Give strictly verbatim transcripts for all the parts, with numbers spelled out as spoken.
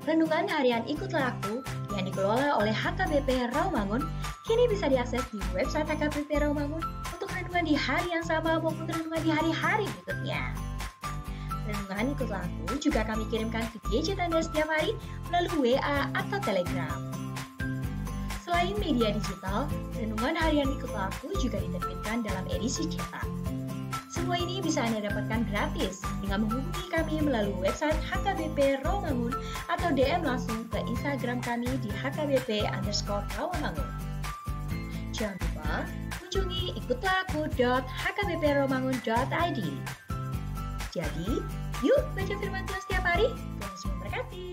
Renungan harian Ikutlah Aku yang dikelola oleh H K B P Rawamangun kini bisa diakses di website H K B P Rawamangun untuk renungan di hari yang sama maupun renungan di hari-hari berikutnya. Renungan Ikutlah Aku juga kami kirimkan ke gadget Anda setiap hari melalui W A atau Telegram. Selain media digital, renungan harian Ikutlah Aku juga diterbitkan dalam edisi cetak. Semua ini bisa Anda dapatkan gratis dengan menghubungi kami melalui website H K B P Rawamangun atau D M langsung ke Instagram kami di H K B P underscore Rawamangun. Jangan lupa kunjungi ikutlah aku dot H K B P rawamangun dot I D. Jadi, yuk baca firman Tuhan setiap hari. Tuhan Yesus memberkati.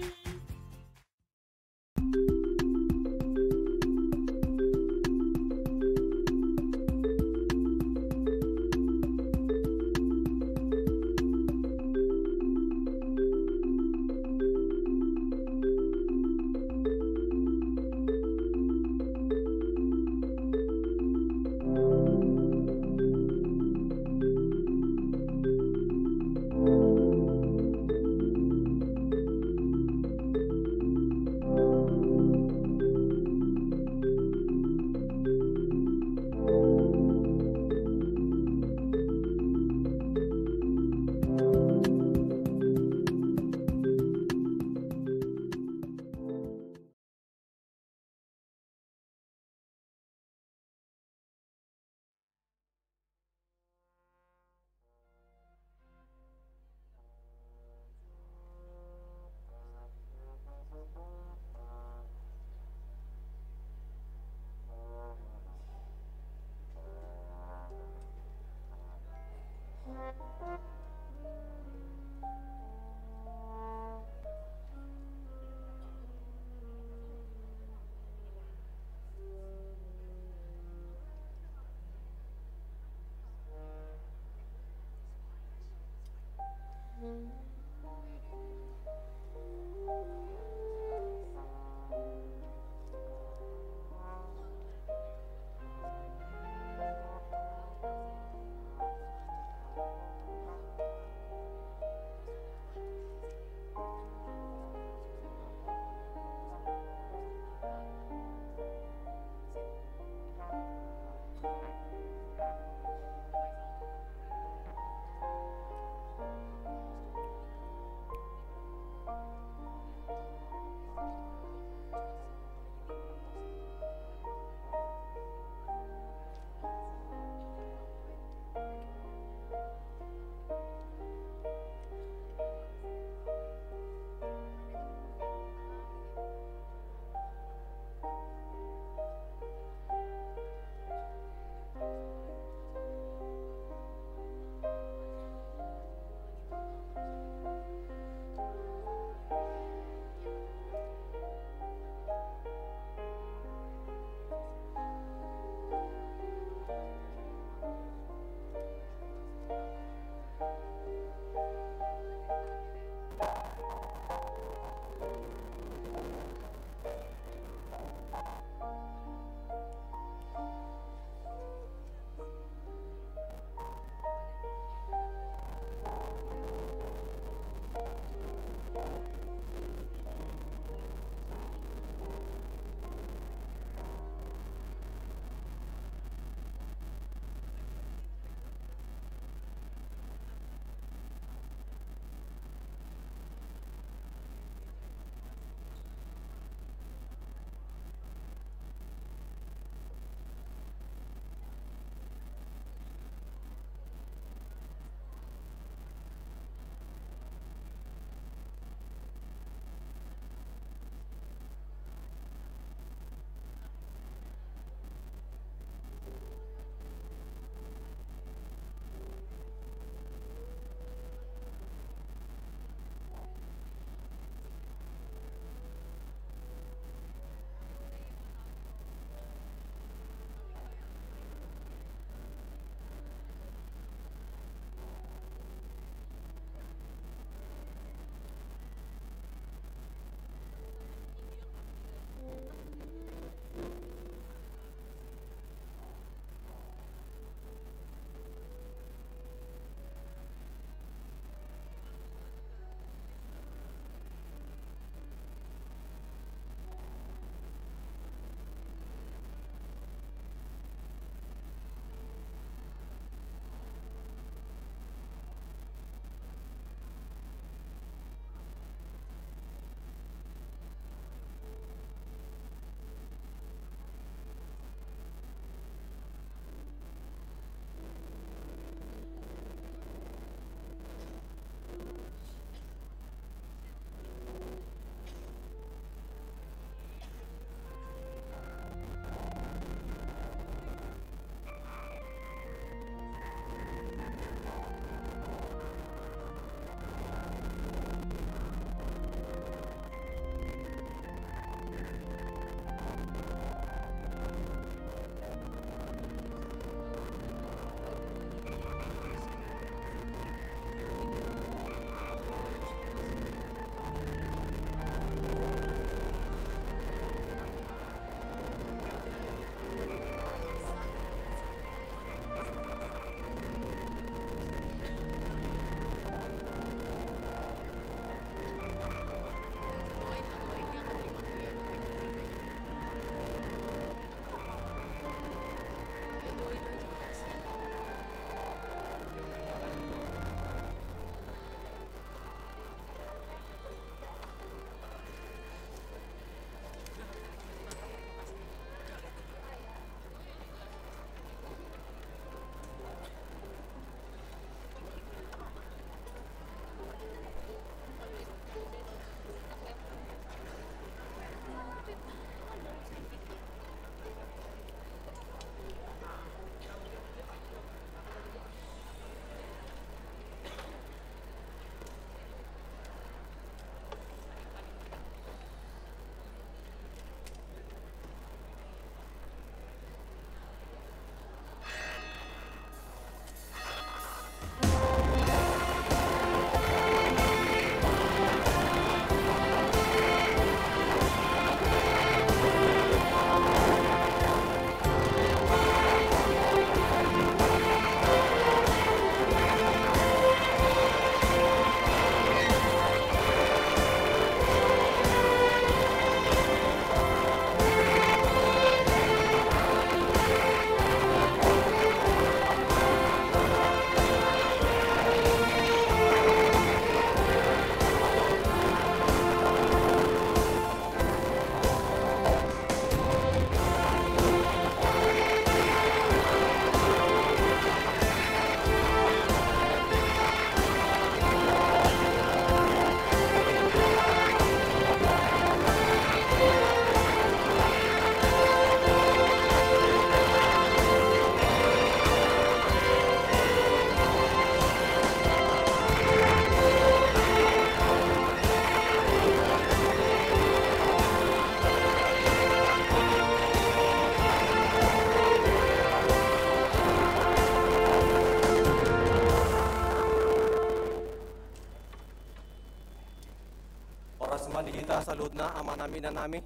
saluhutna amanami inanami.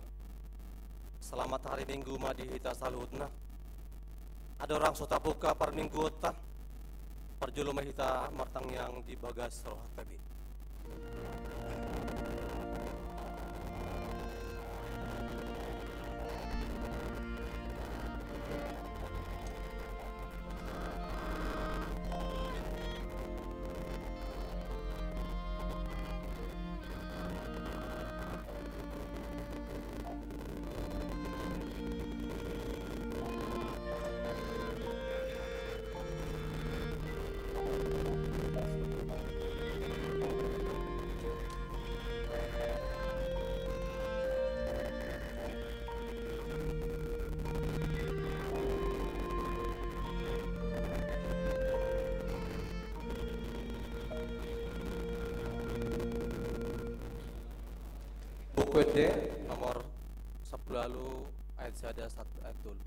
Selamat hari Minggu ma di hita saluhutna. Andorang so tabuka parmingguonta, parjolo ma hita martangiang di bagas rohanta be. Buku Ende nomor sampulu ualu, ayat sada sahat ayat tolu.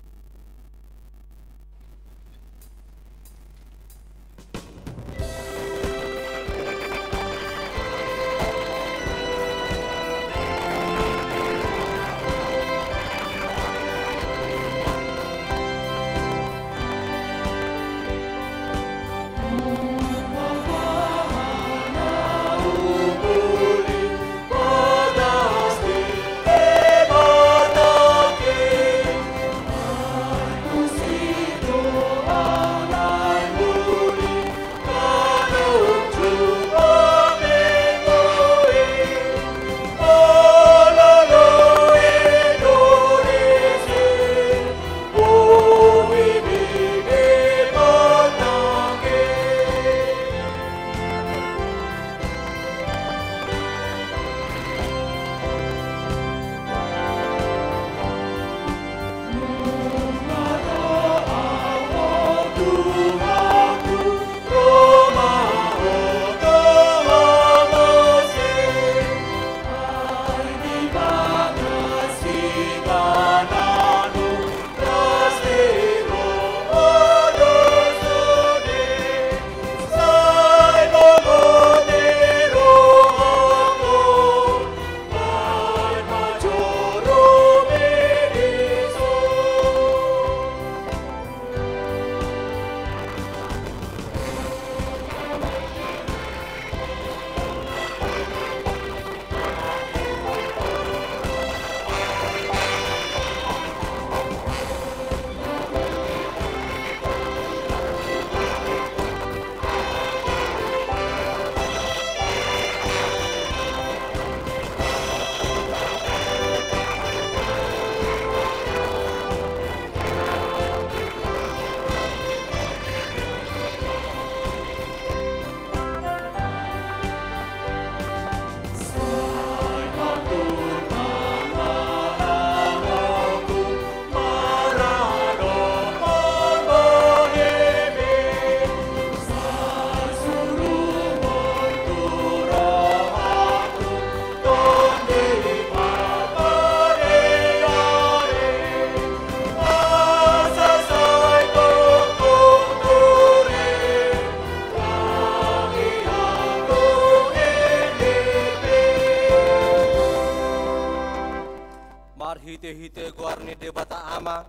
Marhitehite goar ni Debata Ama,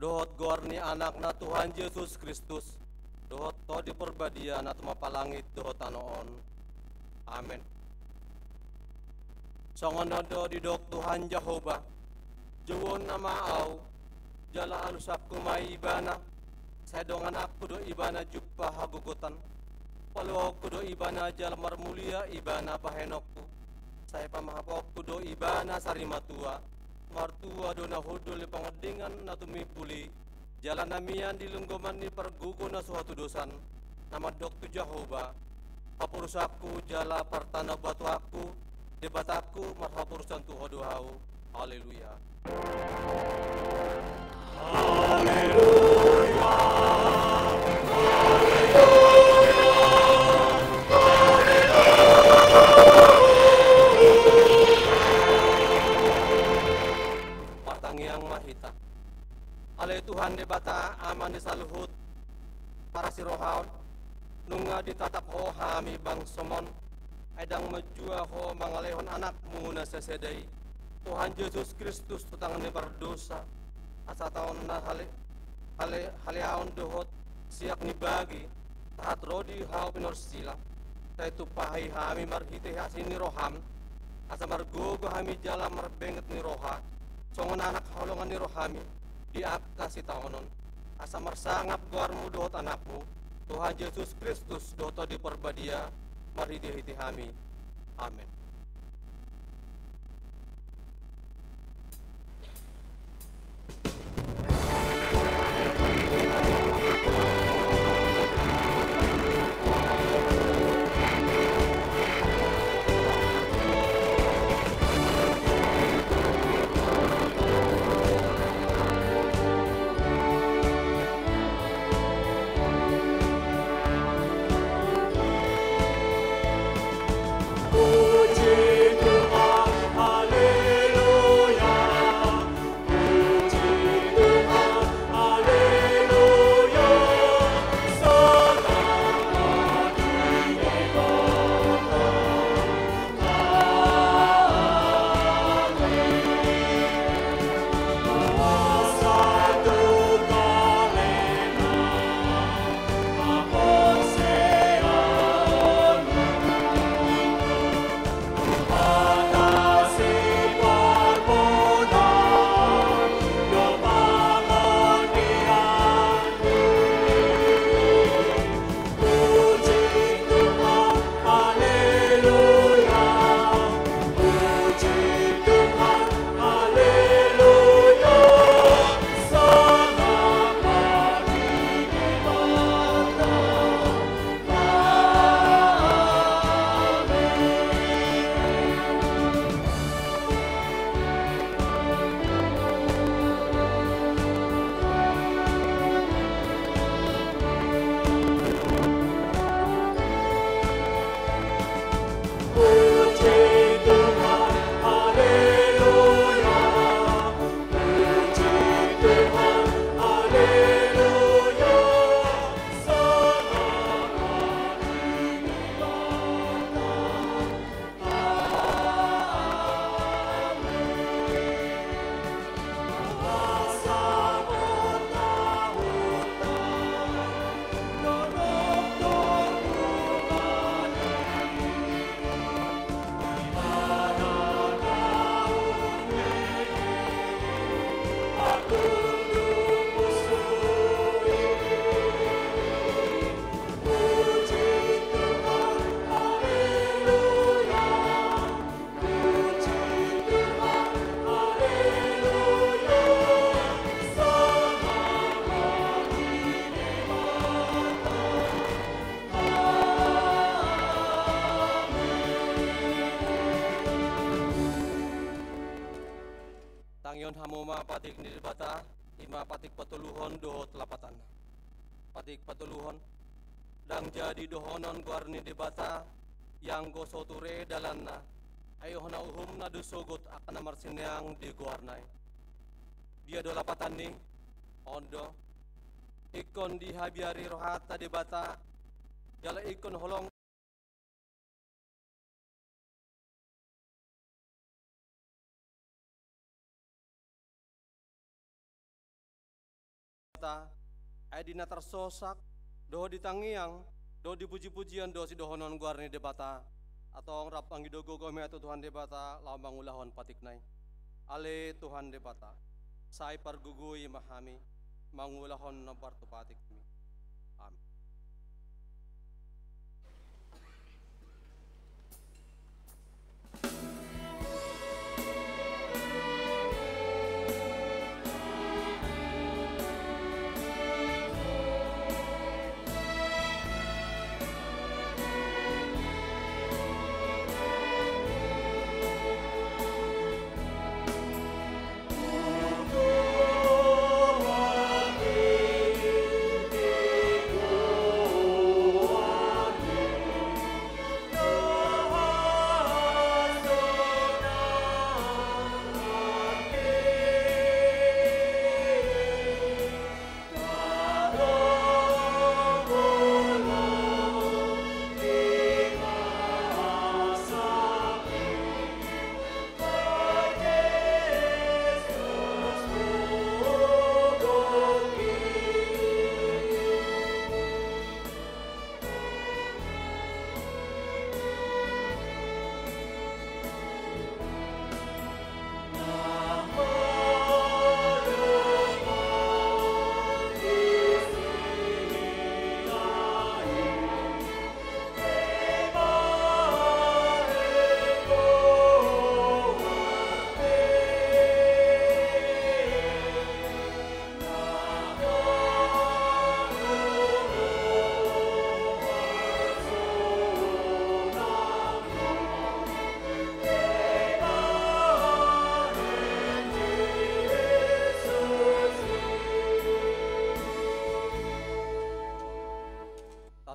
dohot goar ni Anakna Tuhan Jesus Kristus, dohot Tondi Parbadia na tumompa langit dohot tano on. Amen. Songon on do didok Tuhan Jahowa: Jouonna ma Ahu, jala alusakku ma Ibana, sai donganakku do Ibana jumpa hagogotan. Paluahonku do Ibana jala marmulia Ibana bahenonku, sai pamahaphonku do Ibana sarimatua. Martua do na hundul di pangondingan na tumimbul i, jala na mian di linggoman ni pargogo na so hatudosan, na mandok tu Jahowa: Haporusanku jala partanobatuanku, Debatangku, marhaporusan tu Ho do ahu. Haleluya. Haleluya. Martangiang ma hita. Ale Tuhan Debata, Ama ni saluhut parasirohaon, nunga ditatap Ho hami bangsoM on, ai ndang manjua Ho mangalehon Anakmu na sasada i, Tuhan Jesus Kristus tu tangan ni pardosa, asa taon na hale-, hale-, haleaon dohot siak ni bagi, tahat ro di hau pinorsila, sai tumpahi hami marhite asi ni roham, asa margogo hami jala marbenget ni roha, songon anak haholongan ni rohami, di angka sitaonon, asa marsangap goarmu dohot Anakmu, Tuhan Jesus Kristus, dohot Tondi Parbadia, marhite-hite hami. Amen. Tangihon hamu ma patik ni Debata, i ma patik patoluhon dohot lapatanna. Patik patoluhon. Ndang jadi dohonon goar ni Debata, ianggo so ture dalanna, ai hona uhumna do sogot angka na marsineang di goarna i. Dia do lapatanni? On do: Ingkon dihabiari rohanta Debata, jala ingkon holong Debata, ai di na tarsosak, dohot di tangiang, dohot di puji-pujian do sidohonon goar ni Debata. Antong rap mangido gogo ma hita tu Tuhan Debata, laho mangulahon patikna i. Ale Tuhan Debata, sai pargogoi ma hami, mangulahon nombar tu patikmi. Amin.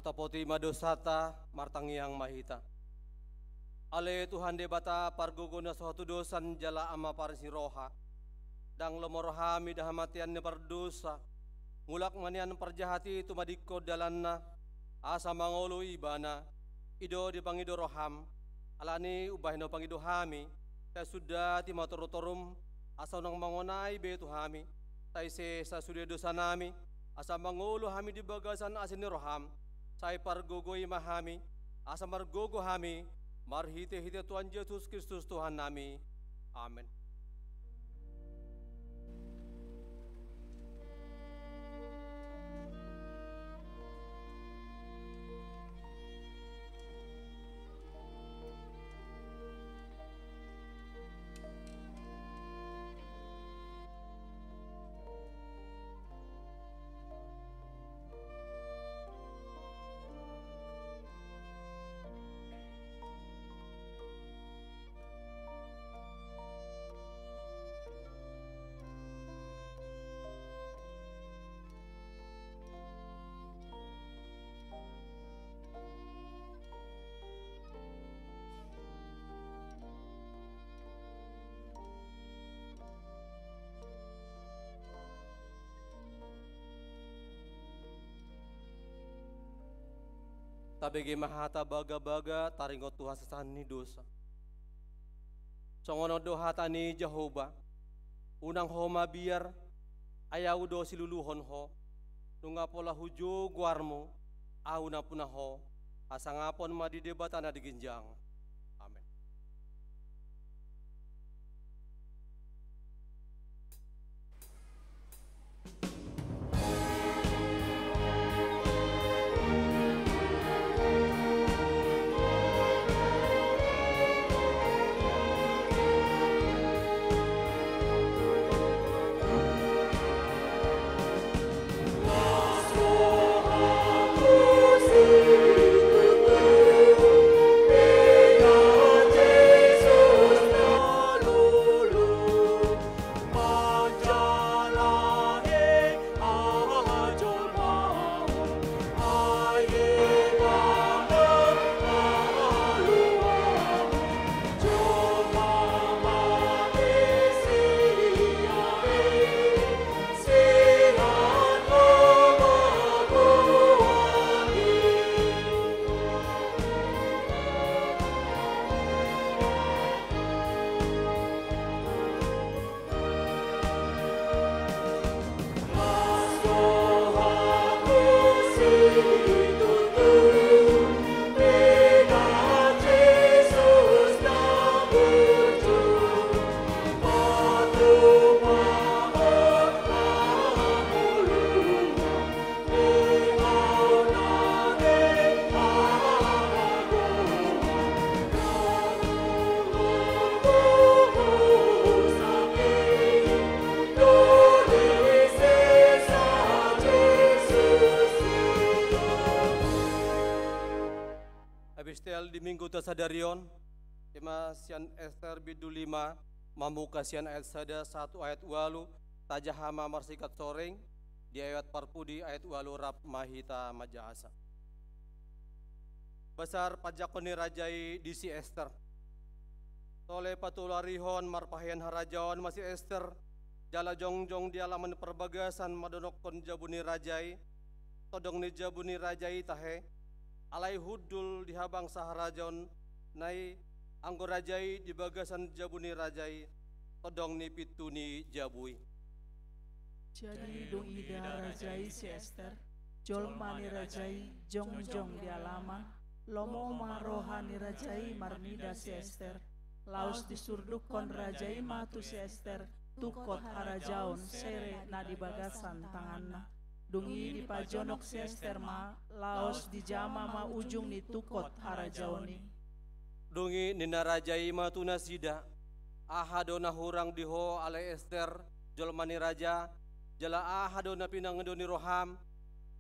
Tapoti ma dosanta, martangiang ma hita. Ale Tuhan Debata, pargogo na so hatudosan jala Ama parisi roha, ndang lomo rohami di hamatean ni pardosa. Mulak ma nian parjahat i tumadingkon dalanna, asa mangolu ibana. I do dipangido roham. Alani i umbahen na hupangido hami, sai sundati ma torutorum, asa unang mangonai be tu hami, sai sesa sude dosanami, asa mangolu hami di bagasan asi ni roham. Sai pargogoi ma hami, asa margogo hami, marhitehite Tuhan Jesus Kristus Tuhannami. Amen. Tabege ma hata bagabaga taringot tu hasesaan ni dosa. Songon on do hata ni Jahowa: Unang ho mabiar, ai Ahu do siluluhon ho. Nunga pola hujou goarmu, Ahu nampuna ho. Hasangapon ma di Debata na di ginjang. Amen. Epistel di Minggu ta sadari on, i ma sian Ester bindu lima, mamungka sian ayat sada sahat tu ayat ualu. Tajaha ma marsingkat soreng, di ayat parpudi, ayat ualu rap ma hita manjahasa. Basar panjangkon ni raja i di si Ester. Tole patoluarihon marpahean harajaon ma si Ester, jala jongjong di alaman parbagasan mandonokkon jabu ni raja i. Tondong ni jabu ni raja i tahe, alai hundul di habangsa harajaonna i, anggo raja i di bagasan jabu ni raja i, tondong ni pintu ni jabu i. Jadi dung ida raja i si Ester, jolma ni raja i jongjong di alaman, lomo ma roha ni raja i marnida si Ester. Laos disurdukkon raja i ma tu si Ester tungkot harajaon sere na di bagasan tanganna. Dung i dipajonok si Ester ma, laos dijama ma ujung ni tungkot harajaon i. Dung i ninna raja i ma tu nasida: Aha do na hurang di ho ale Ester, jolma ni raja, jala aha do na pinangido ni roham?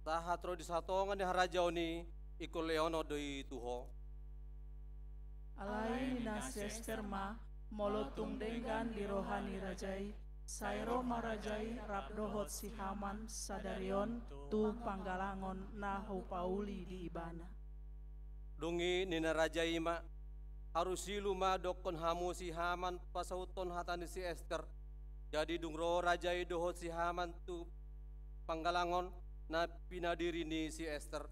Sahat ro di satonga ni harajaon i, ingkon lehonon do i tu ho. Alai ninna si Ester ma: Molo tung denggan di roha ni raja i, Sai ro ma raja i rap dohot si Haman sadari on tu panggalangon na hupauli di ibana. Dung i ninna raja i ma, "Harusilu ma dokkon hamu si Haman pasauthon hata ni si Ester." Jadi dung ro raja i dohot si Haman tu panggalangon na pinadiri ni si Ester.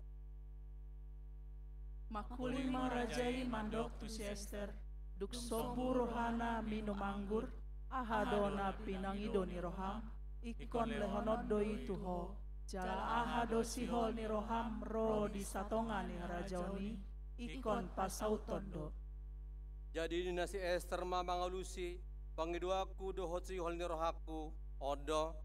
Mangkuling ma raja i mandok tu si Ester, "Dung sombu rohana minum anggur, aha do na pinangido ni roham, ingkon lehonon do i tu ho. Jala aha do sihol ni roham ro di satonga ni harajaon i, ingkon pasauthon do." Jadi ninna si Ester ma mangalusi, "Pangidoanku dohot sihol ni rohangku on do,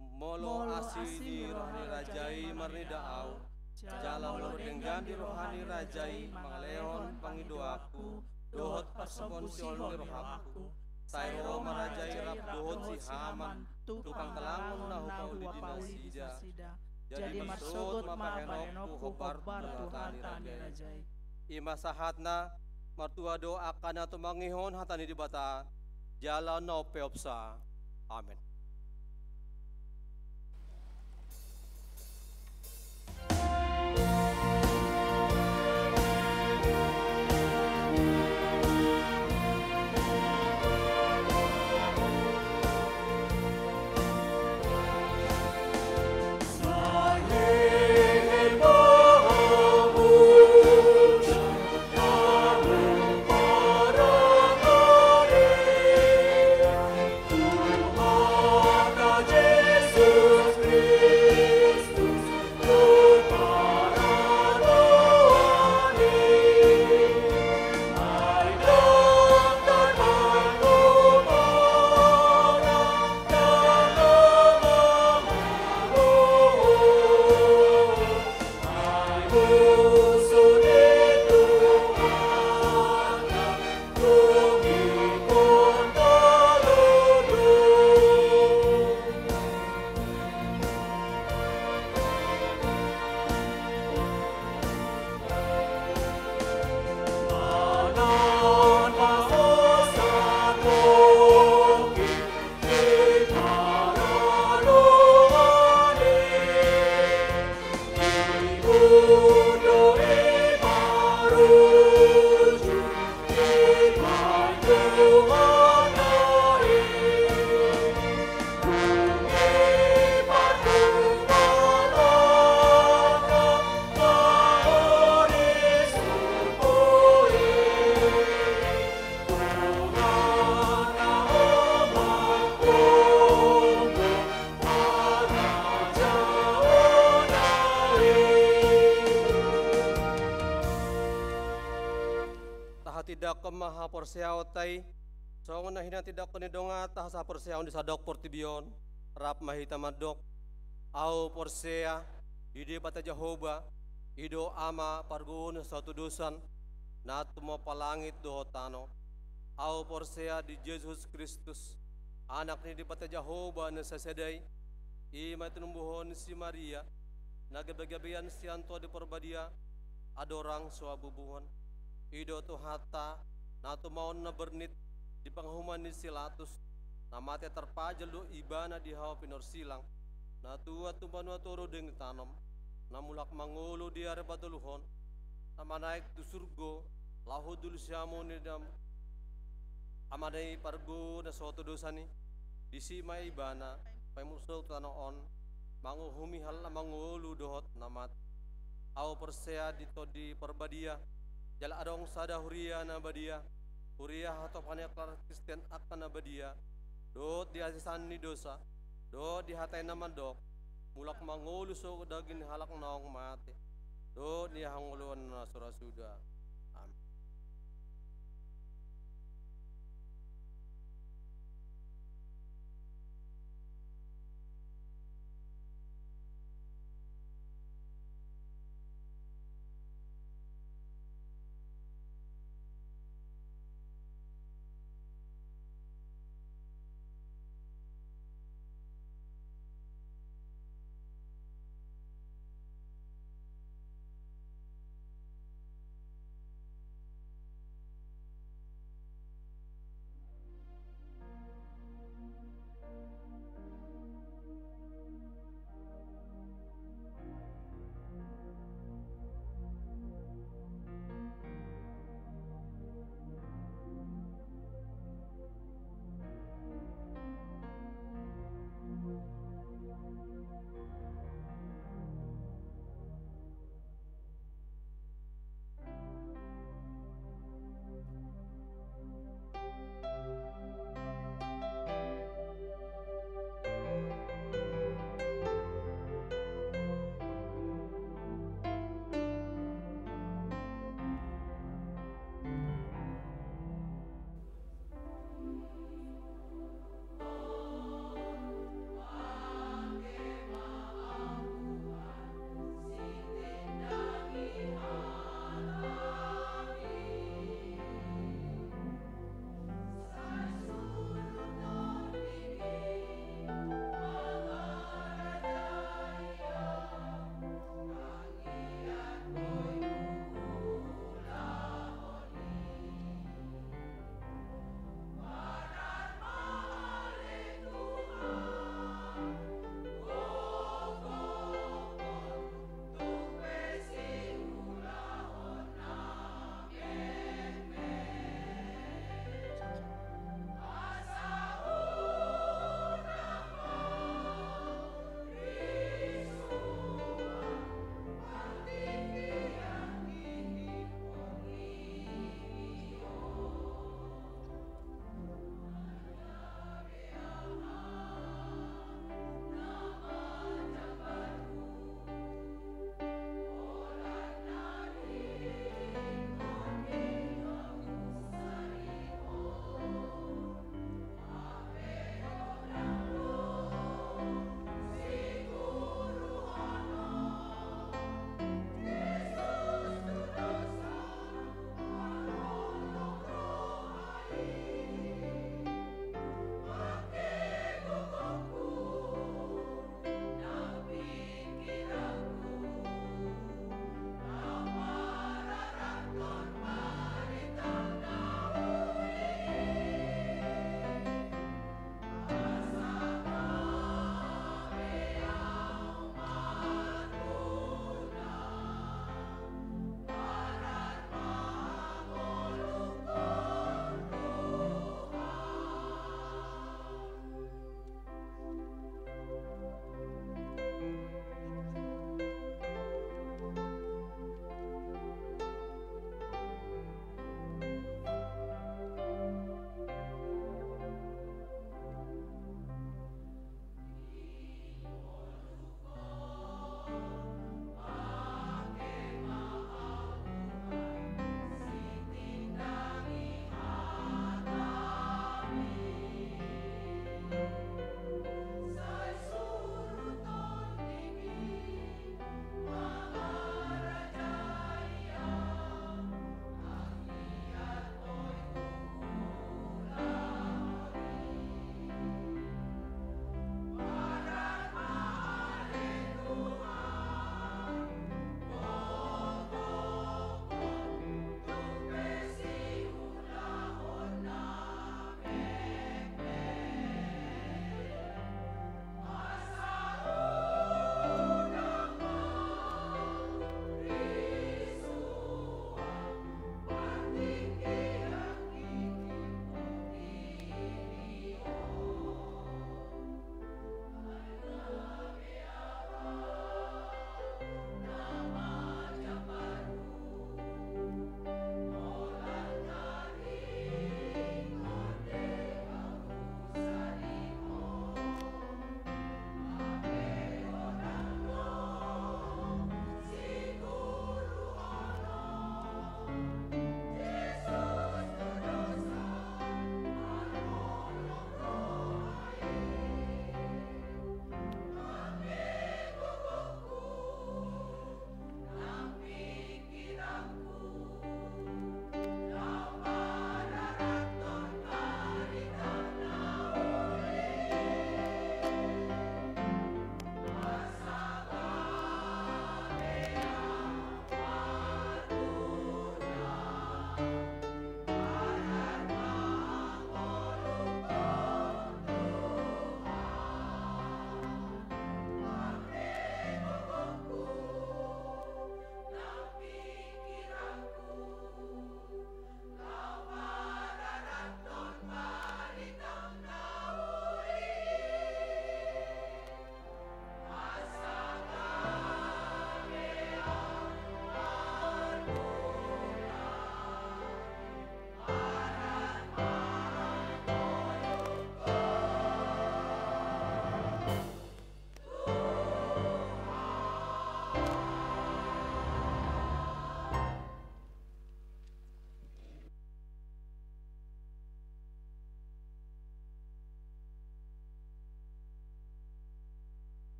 molo asi ni roha ni raja i marnida au, jala molo denggan di roha ni raja i mangalehon pangidoanku dohot parsombuon sihol ni rohangku, sai ro ma raja i rap dohot si Haman tu panggalangon na hupauli di nasida. Jadi marsogot ma bahenonku hombar tu hata ni raja i." I ma sahatna. Martua do angka na tumangihon hata ni Debata jala na umpeopsa. Amen. Tahatindangkon ma haporseaonta i songon na hinatindangkon ni donganta haporseaon di sandok portibi on. Rap ma hita mandok: Ahu porsea di Debata Jahowa, i do Ama parguru na so hatodosan, na tumompa langit dohot tano. Ahu porsea di Jesus Kristus, Anak ni Debata Jahowa na sasada i, i ma tinumbuhon ni si Maria, na gabegabean sian Tondi Parbadia, andorang so habubuhan. I do Tuhanta, na tumaon na bernit di panguhuman ni si Pilatus, na mate tarpajal do ibana di hau pinorsilang, na tuat tu banua toru denggan tanom, na mulak mangolu di ari patoluhon, na manaek tu surgo, laho hundul siamun ni Amana i parguru na so hatodosan i. Disi ma ibana paimur surgo tu tano on, manguhumi halak na mangolu dohot na mate. Ahu porsea di Tondi Parbadia, jala adong sada huria na badia, huria hatopan ni eklezia Kristen angka na badia, dohot di hasisean ni dosa, dohot di hata i na mandok: Mulak mangolu songon daging ni halak naung mate, dohot di hangoluan na so ra suda. Amen.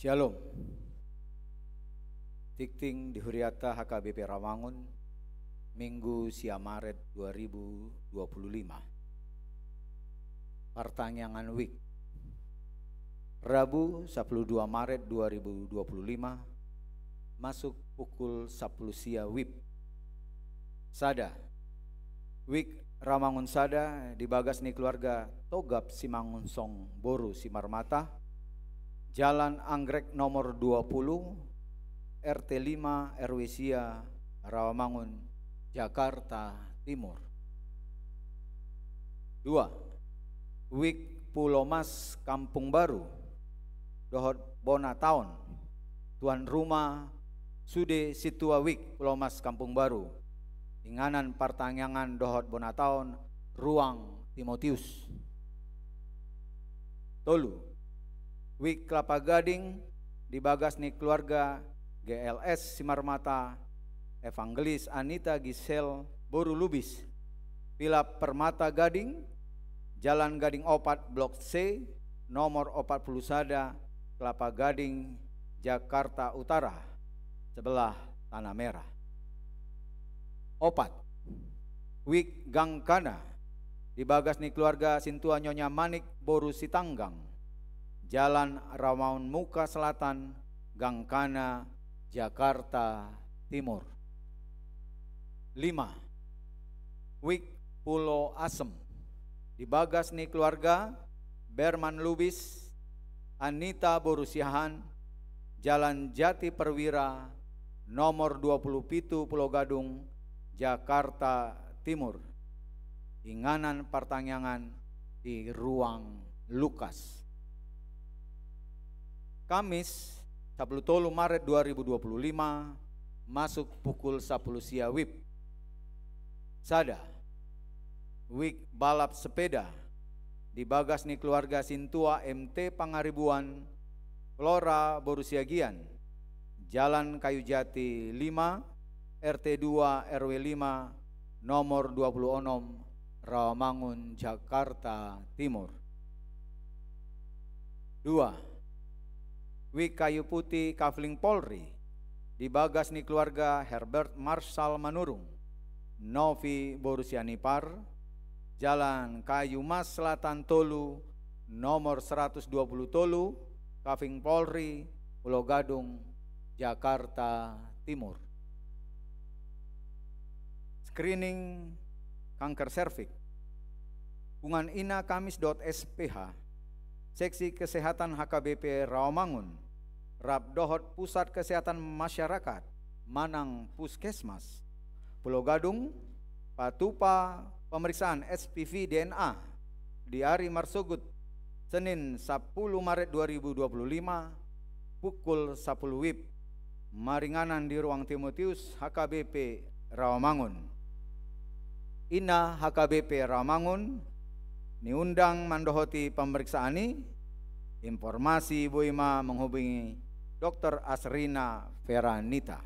Shalom. Tingting di huriata H K B P Rawamangun, Minggu sia Maret dua ribu dua puluh lima. Partangiangan WIB. Rabu, sapuluh dua Maret dua ribu dua puluh lima, masuk pukul sapuluh sia WIB. Sada. WIB Rawamangun sada di bagas ni keluarga Togap Simangunsong boru Simarmata, Jalan Anggrek nomor dua puluh, R T lima, R W sia, Rawamangun, Jakarta Timur. Dua. WIB Pulomas Kampung Baru dohot bona taon, tuan rumah sude sintua WIB Pulomas Kampung Baru, inganan partangiangan dohot bona taon, ruang Timotius. Tolu. WIB Kelapa Gading di bagas ni keluarga G L S Simarmata, Evangelis Anita Gisel boru Lubis, Villa Permata Gading, Jalan Gading opat, Blok C, nomor opat puluh sada, Kelapa Gading, Jakarta Utara, sebelah Tanah Merah. Opat. WIB Gangkana di bagas ni keluarga sintua Nyonya Manik boru Sitanggang, Jalan Rawamangun Muka Selatan, Gangkana, Jakarta Timur. Lima. WIB Pulo Asem di bagas ni keluarga Berman Lubis, Anita boru Siahaan, Jalan Jati Perwira, nomor dua puluh pitu, Pulo Gadung, Jakarta Timur. Inganan partangiangan di ruang Lukas. Kamis, sapuluh tolu Maret dua ribu dua puluh lima, masuk pukul sapuluh sia WIB. Sada. WIB Balap Sepeda di bagas ni keluarga sintua M T Pangaribuan, Flora boru Siagian, Jalan Kayu Jati lima, R T dua, R W lima, nomor dua puluh onom, Rawamangun, Jakarta Timur. Dua. WIB Kayu Putih Kafling Polri di bagas ni keluarga Herbert Marshal Manurung, Novi boru Sianipar, Jalan Kayu Mas Selatan tolu, nomor seratus dua puluh tolu, Kafling Polri, Pulo Gadung, Jakarta Timur. Screening kanker serviks. Pungan Ina Kamis dot S P H, Seksi Kesehatan H K B P Rawamangun, rap dohot Pusat Kesehatan Masyarakat manang Puskesmas Pulo Gadung, patupa pemeriksaan H P V D N A di ari marsogot, Senin, sapuluh Maret dua ribu dua puluh lima, pukul sapuluh WIB, maringanan di ruang Timotius H K B P Rawamangun. Ina H K B P Rawamangun niundang mandohoti pemeriksaan i, informasi boi ma menghubungi Dokter Asrina Feranita.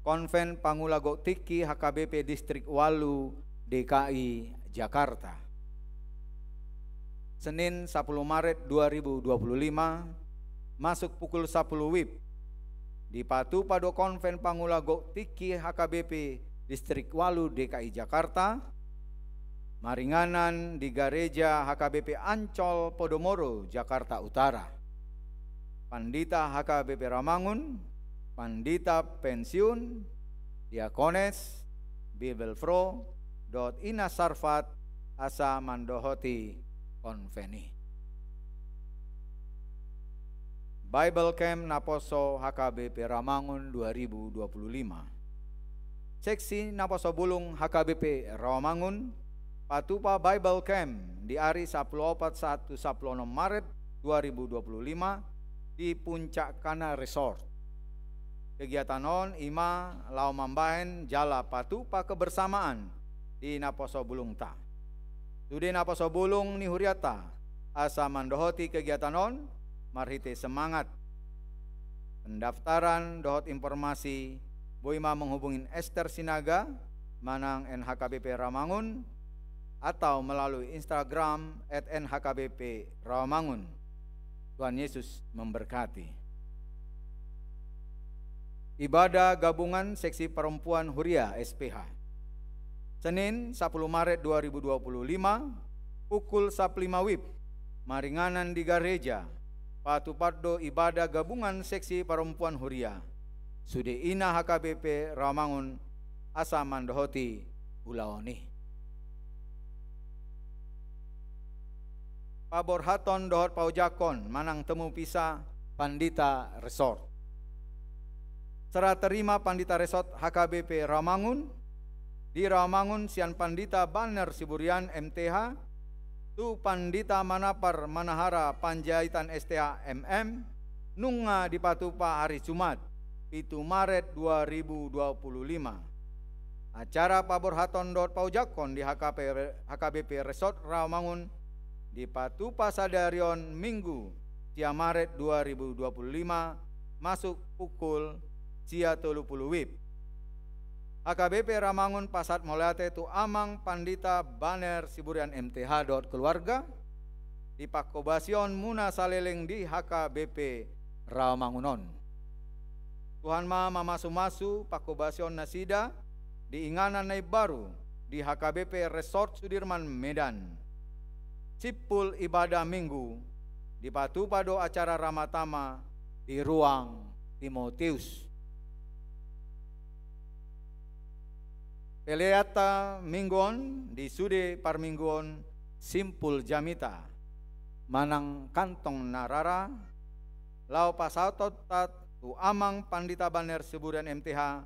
Konven Pangula Gok Tingki H K B P Distrik ualu D K I Jakarta. Senin, sapuluh Maret dua ribu dua puluh lima, masuk pukul sapuluh WIB, dipatupa do Konven Pangula Gok Tingki H K B P Distrik ualu D K I Jakarta, maringanan di Gareja H K B P Ancol Podomoro, Jakarta Utara. Pandita H K B P Rawamangun, pandita pensiun, diakones, Bibelvrouw, dohot Ina Sarfat asa mandohoti konven i. Bible Camp Naposo H K B P Rawamangun dua ribu dua puluh lima. Seksi Naposo Bulung H K B P Rawamangun patupa Bible Camp di ari sapuluh opat sahat tu sapuluh onom Maret dua ribu dua puluh lima di Puncak Kana Resort. Kegiatan on i ma laho mambahen jala patupa kebersamaan di naposo bulungta. Sude naposo bulung ni hurianta asa mandohoti kegiatan on marhite semangat. Pendaftaran dohot informasi boi ma menghubungi Ester Sinaga manang N H K B P Rawamangun atau melalui Instagram at N H K B P Rawamangun. Tuhan Yesus memberkati. Ibadah Gabungan Seksi Perempuan Huria S P H. Senin, sapuluh Maret dua ribu dua puluh lima, pukul sampulu lima wib, maringanan di gareja, patupahon do ibadah Gabungan Seksi Perempuan Huria. Sude i na H K B P Rawamangun asa mandohoti ulaon i. Paborhathon dohot paojakhon manang temupisa Pandita Resort. Serah terima Pandita Resort H K B P Rawamangun, di Rawamangun sian Pandita Banner Siburian M T H, tu Pandita Manapar Manahara Panjaitan S T H M M, nunga dipatupa hari Jumat, pitu Maret dua ribu dua puluh lima. Acara paborhathon dohot paojakhon di H K P, H K B P Resort Rawamangun dipatupa sadari on Minggu, sia Maret dua ribu dua puluh lima, masuk pukul sia tolu puluh wib. H K B P Rawamangun pasahat mauliate tu Amang Pandita Banner Siburian M T H dohot keluarga, di panghobasion muna saleleng di H K B P Rawamangun on. Tuhan ma mamasumasu panghobasion nasida di inganan na imbaru di H K B P Resort Sudirman Medan. Simpul ibadah Minggu dipatupa do acara ramatama di ruang Timotius. Peleanta Minggu on di sude parmingguon simpul jamita manang kantong na rara, laho pasahatonta tu Amang Pandita Banner Siburian M T H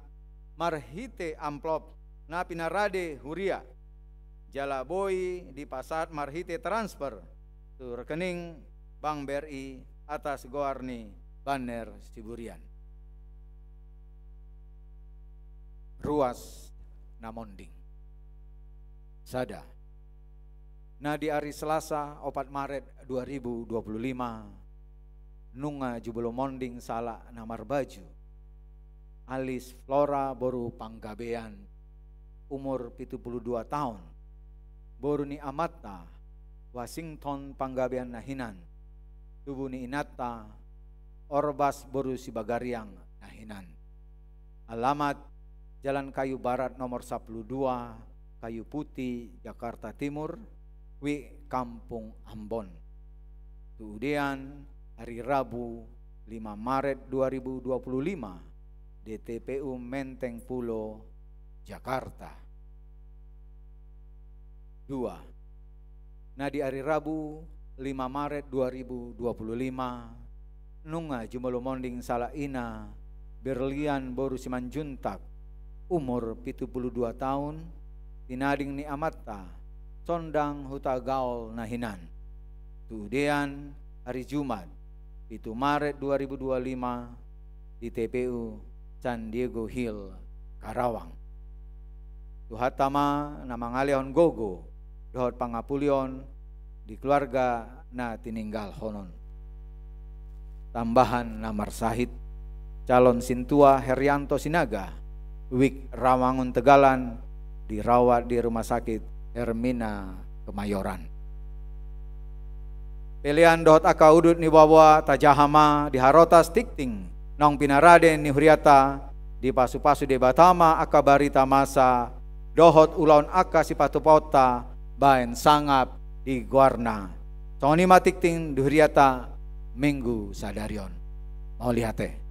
marhite amplop na pinarade huria, jala boi dipasahat marhite transfer tu rekening Bank B R I atas goar ni Banner Siburian. Ruas na monding. Sada. Na di ari Selasa, opat Maret dua ribu dua puluh lima, nunga jumolo monding sahalak na marbaju Alice Flora boru Panggabean, umur pitu pulu dua taon, boru ni amanta Wasington Panggabean na hinan, tubu ni inanta Orbas boru Sibagariang na hinan. Alamat: Jalan Kayu Barat nomor sapulu dua, Kayu Putih, Jakarta Timur, wik Kampung Ambon. Tuudean: ari Rabu, lima Maret dua ribu dua puluh lima, di T P U Menteng Pulo, Jakarta. Dua. Na di ari Rabu, lima Maret dua ribu dua puluh lima, nunga jumolo monding sahalak ina Berlian boru Simanjuntak, umur pitu pulu dua taon, tinading ni amanta Sondang Hutagaol na hinan. Tuudean: ari Jumat, pitu Maret dua ribu dua lima, di T P U San Diego Hill, Karawang. Tuhanta ma na mangalehon gogo dohot pangapulion di keluarga na tininggalhon on. Tambahan na marsahit: calon sintua Herianto Sinaga, wik Rawamangun Tegalan, dirawat di Rumah Sakit Hermina Kemayoran. Pelean dohot angka udut ni boaboa tajaha ma di harotas tingting naung pinarade ni hurianta, dipasupasu Debata ma angka barita masa dohot ulaon angka sipatupaonta baen sangap di goarna. Songon i ma tingting di hurianta Minggu sadari on. Mauliate.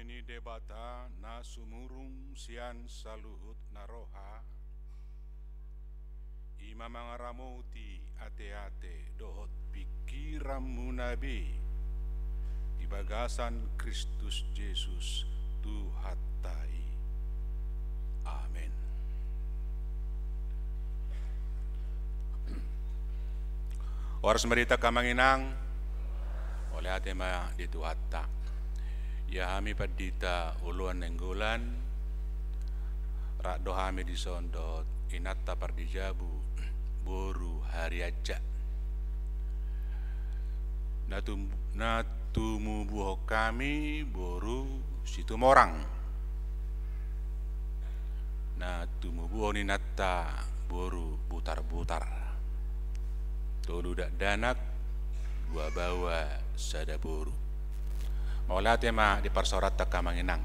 Ni Debata na sumurung sian saluhut na roha, i ma mangaramoti ateate dohot pingkiranmuna be di bagasan Kristus Jesus Tuhanta i. Amen. Horas ma di hita angka amang inang. Mauliate ma di Tuhanta. Ia hami pandita Oloan Nainggolan, rap do hami dison dohot inanta pardijabu boru Harianja. Na tum-, na tumubuhon hami boru Situmorang. Na tumubuhon inanta boru Butarbutar. Tolu dakdanak, dua baoa, sada boru. Mauliate ma di parsaoranta angka amang inang.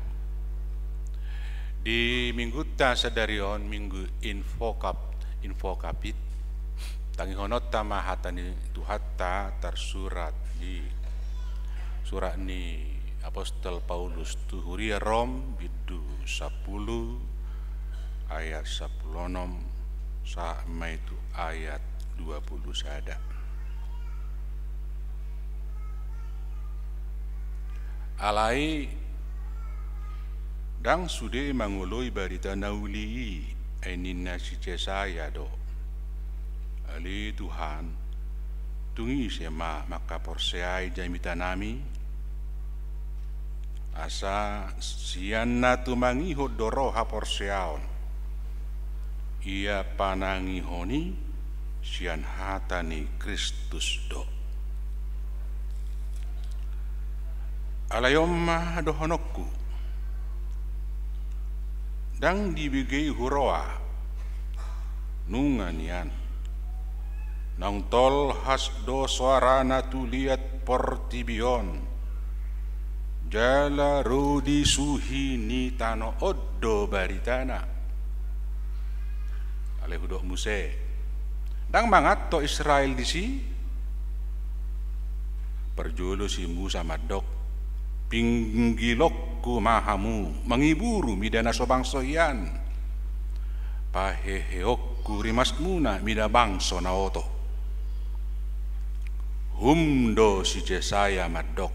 Di minggunta sadari on, minggu Invocap-, Invocavit, tangihononta ma hata ni Tuhanta tarsurat di surat ni apostel Paulus tu huria Rom, bindu sampulu, ayat sampulu onom, sahat ma i tu ayat dua pulu sada. Alai ndang sude mangoloi barita na uli i, ai ninna si Jesaya do: Ale Tuhan, tung ise ma mangkaporseai jamitanami? Asa sian na tumangihon do ro haporseaon. Ia panangihon i sian hata ni Kristus do. Alai on ma dohononku: Ndang dibege huroha, nunga nian. Naung tolhas do soarana tu liat portibi on, jala ro di suhi ni tano on do baritana. Alai hudok muse: Ndang mangan ho Israel disi? Parjolo si Musa mandok: Pinggilonku ma hamu mangiburu mida na so bangso hian. Paheheonku rimasmuna mida bangso na oto. Hum do si Jesaya mandok: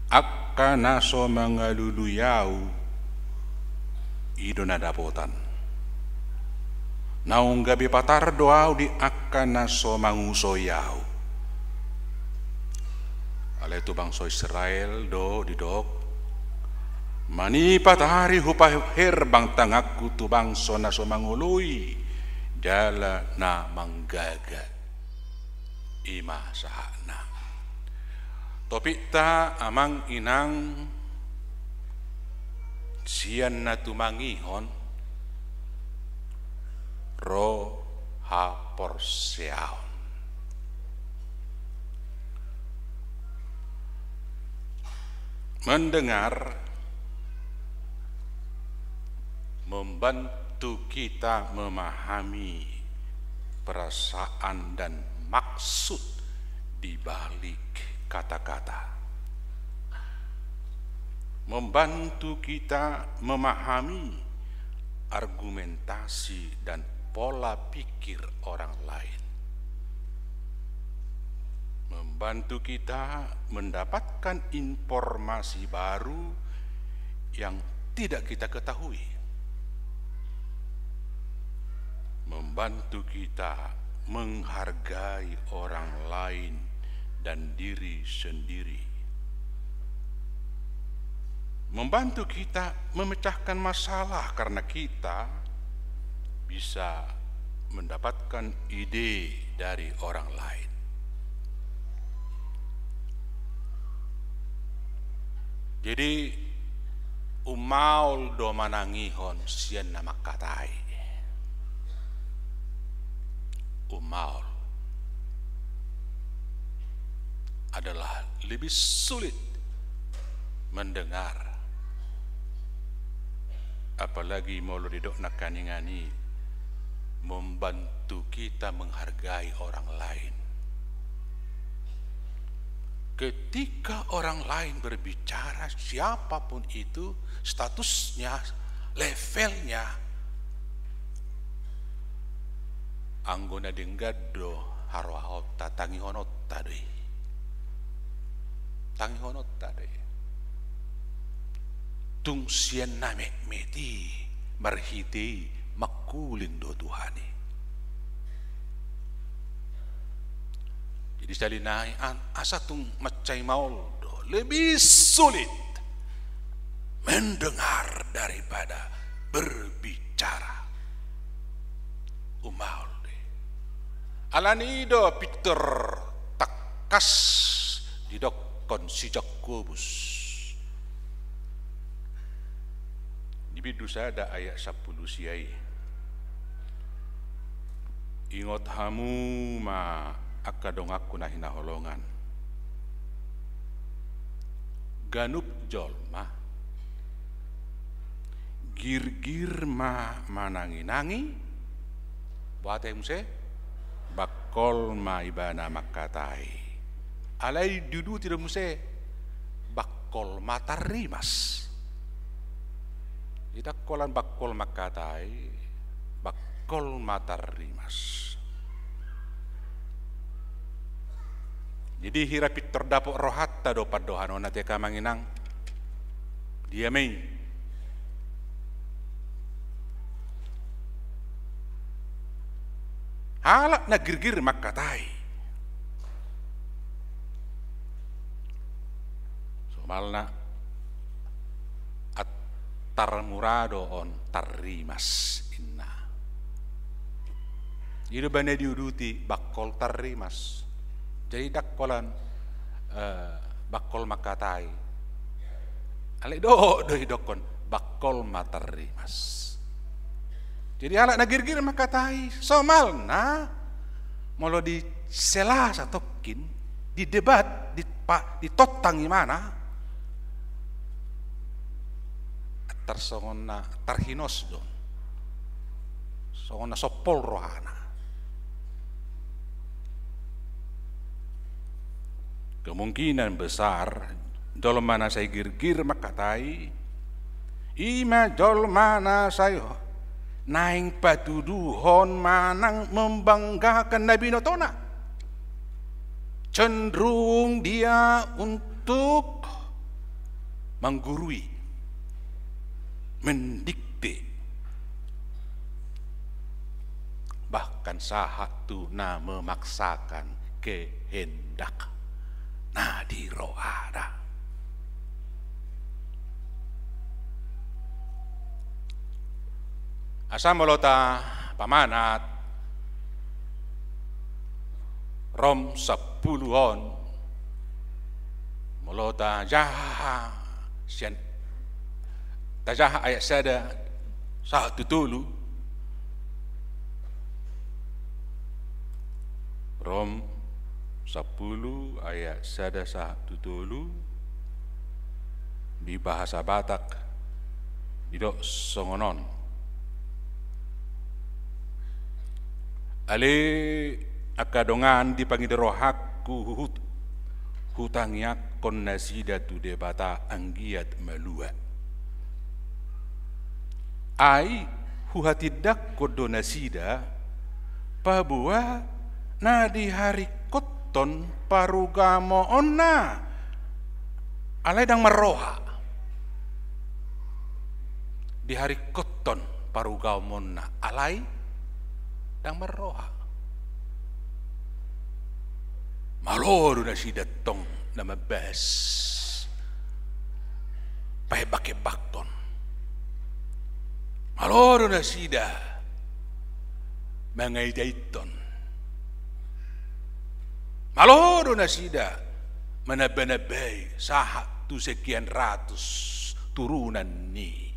Angka na so mangalului Ahu, i do na dapotan. Naung gabe patar do Ahu di angka na so mangusoi Ahu. Alai tu bangso Israel do didok: Manipat ari hupaherbang tanganku tu bangso na so mangoloi jala na manggaga. I ma sahatna. Topikta, amang inang, sian na tumangihon ro haporseaon. Mendengar membantu kita memahami perasaan dan maksud di balik kata-kata. Membantu kita memahami argumentasi dan pola pikir orang lain. Membantu kita mendapatkan informasi baru yang tidak kita ketahui. Membantu kita menghargai orang lain dan diri sendiri. Membantu kita memecahkan masalah karena kita bisa mendapatkan ide dari orang lain. Jadi, ummaol do manangihon sian na mangkatai. Ummaol. Adalah lebih sulit mendengar. Apalagi molo didok nangkaningan i membantu kita menghargai orang lain. Ketika orang lain berbicara, siapapun itu statusnya, levelnya, anggo na denggan do harohaonta, tangihononta do i. Tangihononta do i. Tung sian na metmet i, marhite i mangkuling do Tuhan i. Jadi sahali nai an, asa tung mansai maol do, lebih sulit mendengar daripada berbicara. Umaol do i. Alani i do pintor tangkas didokkon si Jakobus. Di bindu sada ayat sampulu sia i. Ingot hamu ma angka donganku na hinaholongan. Ganup jolma girgir ma mananginangi, boha hata i muse? Bangkol ma ibana mangkatai. Alai diuduti do muse, bangkol ma tarrimas. Jadi ndang holan bangkol mangkatai, bangkol ma tarrimas. Jadi hira pintor dapot rohanta do pandohanonna, ate, amang inang. Dia ma i? Halak na girgir mangkatai. Somalna, antar mura do on tarrimas, inna. I do umbahen na diuduti bangkol tarrimas. Jadi ndang holan, eh, bangkol mangkatai. Alai dohot do didokkon bangkol ma tarrimas. Jadi halak na girgir mangkatai, somalna, molo disela satongkin, didebat, dipa-, ditongtang ibana, antar songon na tarhinos do on. Songon na sompol rohana. Kemungkinan besar jolma na sai girgir mangkatai, i ma jolma na sai naeng patuduhon manang membanggakan na binotona. Cenderung dia untuk menggurui, mendikte, bahkan sahat tu na memaksakan kehendak na di rohana. Asa molo tapamanat Rom sampulu on, molo tajaha sian, tajaha ayat sada sahat tu tolu. Rom sampulu ayat sada sahat tu tolu, di bahasa Batak didok songon on. Ale angka dongan, di pangido rohangku huhut hutangiangkon nasida tu Debata anggiat malua. Ai huhatindangkon do nasida paboa na diharingkothon parugamoonna, alai ndang marroha. Diharingkothon parugamoonna, alai ndang marroha. Malo do nasida tong na mambahas pahembangkon. Malo do nasida mangaidaithon. Malo do nasida manambanambai sahat tu sekian ratus turunan ni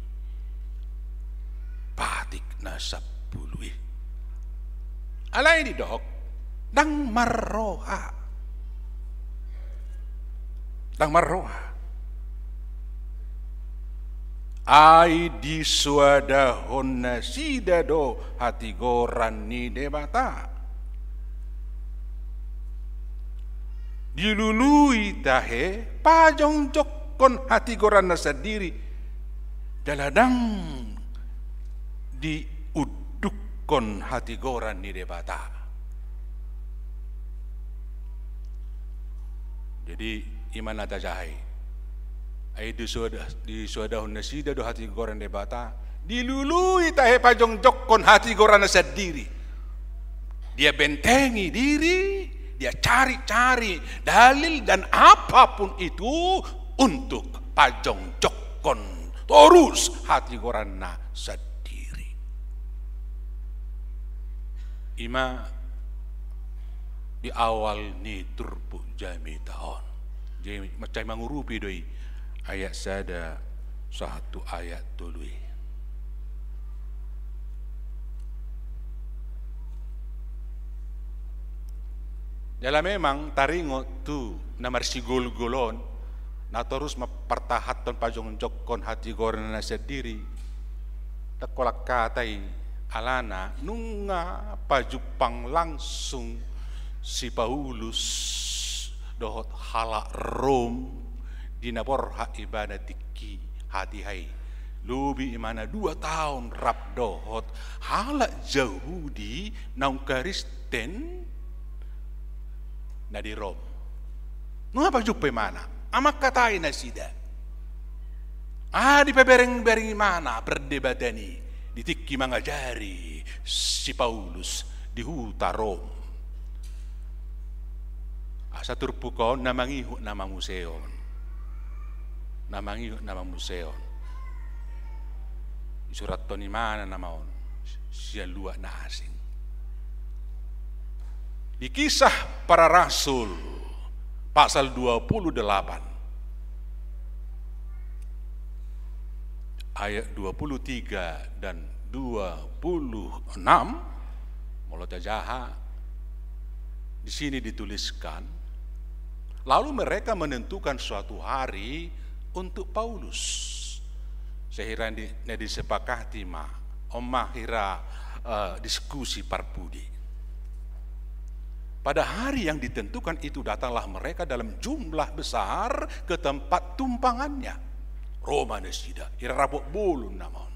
patik na sampulu i. Alai didok, ndang marroha. Ndang marroha. Ai disoadahon nasida do hatigoran ni Debata. Dilului tahe pajongjongkon hatigoranna sandiri, jala ndang diundukkon hatigoran ni Debata. Jadi, i ma na tajaha i. Ai disoada-, disoadahon nasida do hatigoran Debata, dilului tahe pajongjongkon hatigoranna sandiri. Dia bentengi diri, dia cari-cari dalil dan apapun itu untuk pajongjongkon torus hatigoranna sandiri. I ma di awal ni turpuk jamita on. Jadi, mansai mangurupi do i ayat sada sahat tu ayat tolu i. Jala memang taringot tu na marsigolgol on, na torus mampartahanhon pajongjongkon hatigoranna sandiri. Ndang holan hata i, alana nunga pajumpang langsung si Paulus dohot halak Rom di na borhat ibana tingki hatiha i. Lobi ibana dua taon rap dohot halak Jahudi naung Kristen na di Rom. Nunga pajumpa ibana, mangkatai nasida. Ah, dipaberengbereng ibana perdebatan i di tingki mangajari si Paulus di huta Rom. Asa turpuk on na mangihut na mamuseon. Na mangihut na mamuseon. Disurathon ibana nama on sian luat na asing. Di Kisah Para Rasul pasal dua puluh delapan, ayat dua puluh tiga dan dua puluh enam, molo tajaha, di sini dituliskan, lalu mereka menentukan suatu hari untuk Paulus. Sahira di, na disepakati ma, on ma hira, eh, diskusi parpudi. Pada hari yang ditentukan itu datanglah mereka dalam jumlah besar ke tempat tumpangannya. Ro ma nasida, hira rabot bolon nama on.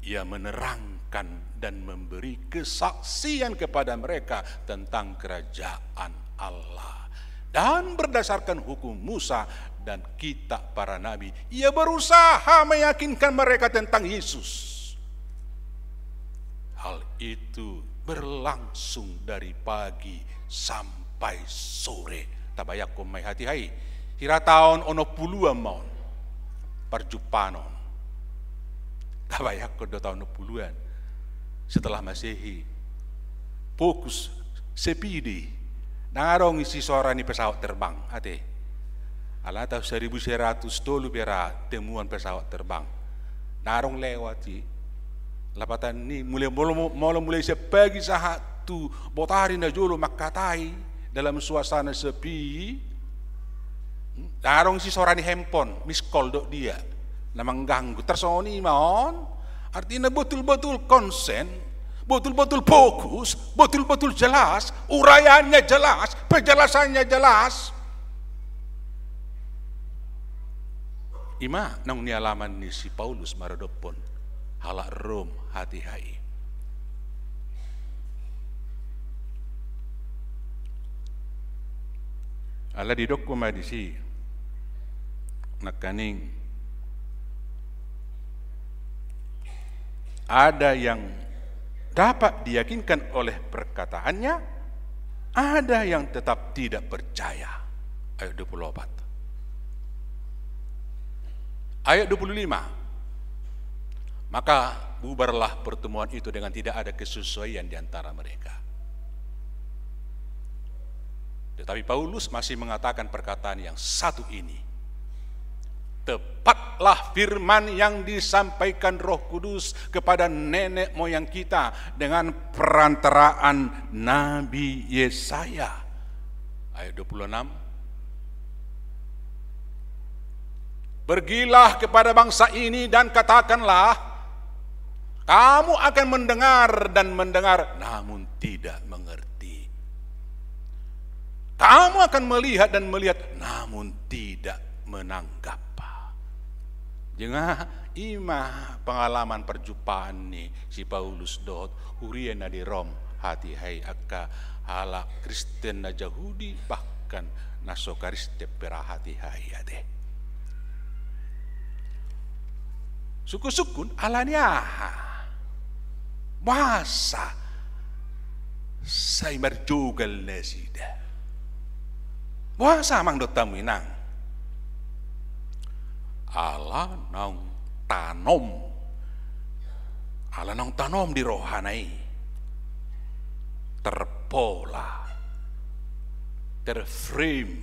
Ia menerangkan dan memberi kesaksian kepada mereka tentang kerajaan Allah. Dan berdasarkan hukum Musa dan kitab para nabi, ia berusaha meyakinkan mereka tentang Yesus. Hal itu berlangsung dari pagi sampai sore. Tabayangkon ma i hatiha i. Hira taon onom puluan ma on. Parjumpaan on. Tabayangkon do taon onom puluan setelah Masehi. Fokus, sepi do i. Ndang adong isi suara ni pesawat terbang, ate. Alana taon seribu seratus tolu pe ra temuan pesawat terbang. Ndang adong lewat i. Lapatan ni mulai, molo, molo mulai sian pagi sahat tu botari na jolo mangkatai dalam suasana sepi. Ndang adong isi suara ni handphone, miss call dohot dia na mangganggu. Tarsongon i ma on. Artina betul-betul konsen, betul-betul fokus, betul-betul jelas, uraiannya jelas, penjelasannya jelas. I ma naung nialaman ni si Paulus maradophon halak Rom hatiha i. Ala didok ma disi nangkaning, ada yang dapat diyakinkan oleh perkataannya, ada yang tetap tidak percaya. Ayat dua puluh empat. Ayat dua puluh lima. Maka bubarlah pertemuan itu dengan tidak ada kesesuaian di antara mereka. Tetapi Paulus masih mengatakan perkataan yang satu ini. Tepatlah firman yang disampaikan Roh Kudus kepada nenek moyang kita dengan perantaraan Nabi Yesaya. Ayat dua puluh enam. Pergilah kepada bangsa ini dan katakanlah, kamu akan mendengar dan mendengar, namun tidak mengerti. Kamu akan melihat dan melihat, namun tidak menangkap. Jala ima pengalaman perjumpaan ni si Paulus dohot huria na di Rom, hatiha i angka halak Kristen na Jahudi, bahkan na so Kristen pe ra hatiha i ate. Sungkun-sungkun ala ni aha? Boasa sai marjogal nasida? Boasa amang dohot hamu inang? Ala naung tanom. Ala naung tanom di rohana i. Terpola. Terframe.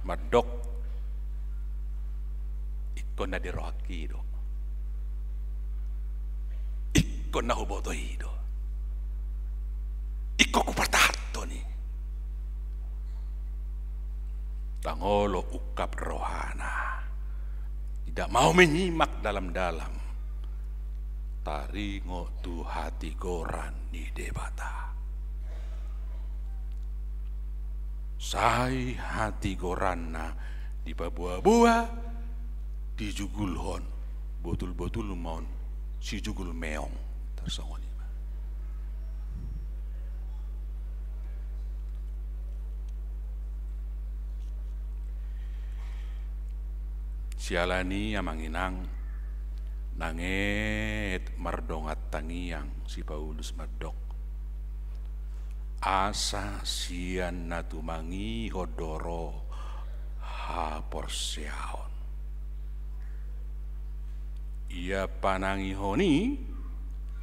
Mandok, ingkon na di rohangki do. Ingkon na huboto i do. Ingkon hupartahanhon i. Ndang olo ungkap rohana. Tidak mau menyimak dalam-dalam. Taringot tu hatigoran ni Debata. Sai hatigoranna dipaboa-boa, dijugulhon, botul-botul ma on sijugul meong. Tarsongon i ma. Siala ni i amang inang, nanget mardongan tangiang si Paulus mandok, asa sian na tumangihon do ro haporseaon. Ia panangihon i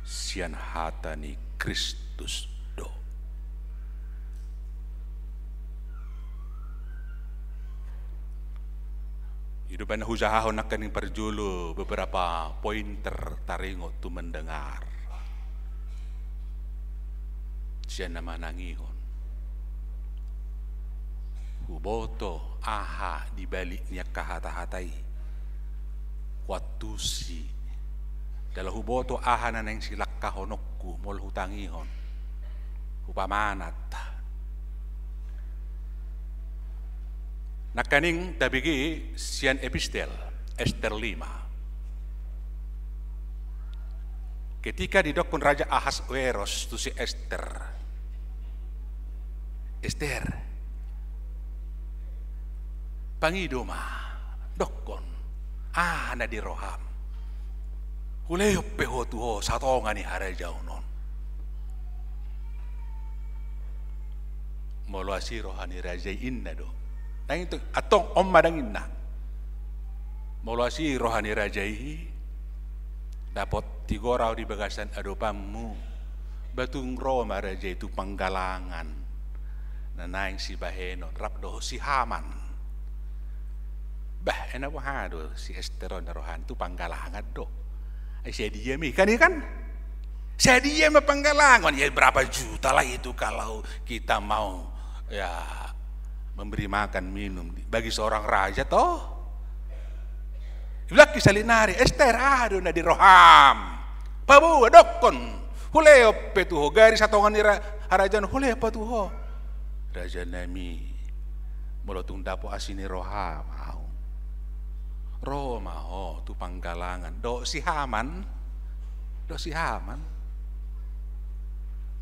sian hata ni Kristus do. I do umbahen na hujahahon nangkaning parjolo beberapa pointer taringot tu mendengar. Sian na manangihon. Huboto aha di balik ni angka hata-hata i. Huantusi. Jala huboto aha na naeng silangkahononku molo hutangihon. Hupamanat. Nangkaning tabege sian epistel Ester lima. Ketika didokkon Raja Ahasweros tu si Ester, Ester, pangido ma, dokkon, aha na di roham. Hulehon pe ho tu ho satonga ni harajaon on. Molo asi roha ni raja i inna do. Nang itu, antong on ma dang inna. Molo asi roha ni raja i, dapot tigor au di bagasan adopanmu. Ba tung ro ma raja i tu panggalangan. Na naeng sibahenon, rap dohot si Haman. Bah, ena boha do si Ester on rohana tu panggalangan do. Ai sadia ma i kan, i kan? Sadia ma panggalangan, ya berapa juta lah itu kalau kita mau, ya, memberi makan minum bagi seorang raja toh. Dilehon sahali nari, Ester, aha do na di roham. Paboa, dokkon. Hulehon pe tu ho, gari satonga ni ra-, harajaon, hulehon pe tu ho. Raja nami, molo tung dapot asi ni roham au, ro ma ho tu panggalangan dohot si Haman. Dohot si Haman.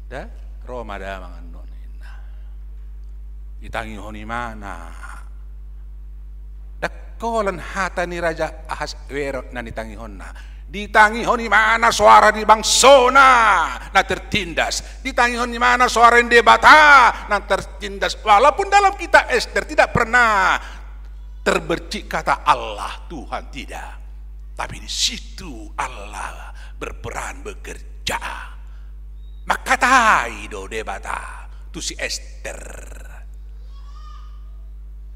Da, ro ma damang annon, inna. Ditangihon imana. Ndang holan hata ni Raja Ahasweros na ditangihonna. Ditangihon imana soara ni bangsona na tertindas. Ditangihon imana soara ni Debata na tertindas. Walaupun dalam kitab Ester tidak pernah terbercik kata Allah, Tuhan, tidak. Tapi di situ Allah berperan, bekerja. Mangkatai do Debata tu si Ester.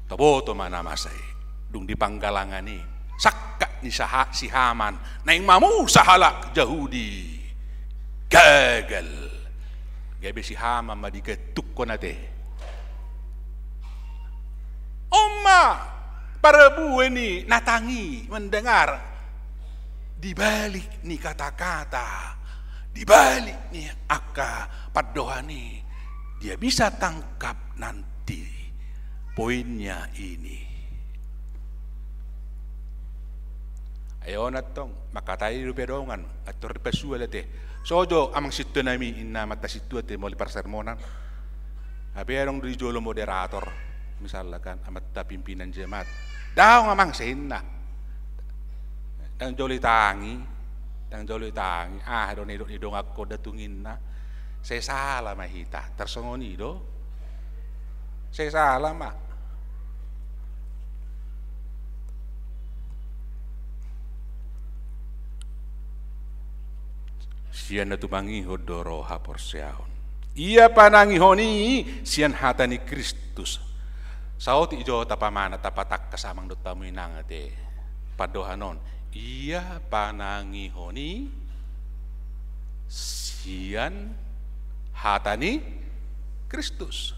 Taboto ma na masa i, dung di panggalangan i, sangkap ni saha-, si Haman naeng mamusa halak Jahudi. Gagal. Gabe si Haman ma digantukhon ate. On ma parabue ni na tangi mendengar. Di balik ni kata-kata, di balik ni angka pandohan i, Dia bisa tangkap nanti poinnya ini. Ai on antong, mangkatai dope dongan, antor dipasual ate. So jo amang sintua nami, inna amanta sintua ate, molo di parsermonan. Hape adong do di jolo moderator, misalna kan, amanta pimpinan jemaat. Daong amang, sai inna. Ndang jolo itangi, ndang jolo itangi. Ah, do nidok ni donganhon da tung inna. Sai sala ma hita, tarsongon i do. Sai sala ma. Sian na tumangihon do ro haporseaon. Ia panangihon i sian hata ni Kristus. Saotik jo tapamanat, tapatangkas amang dohot hamu inang ate. Pandohan on. Ia panangihon i sian hata ni Kristus.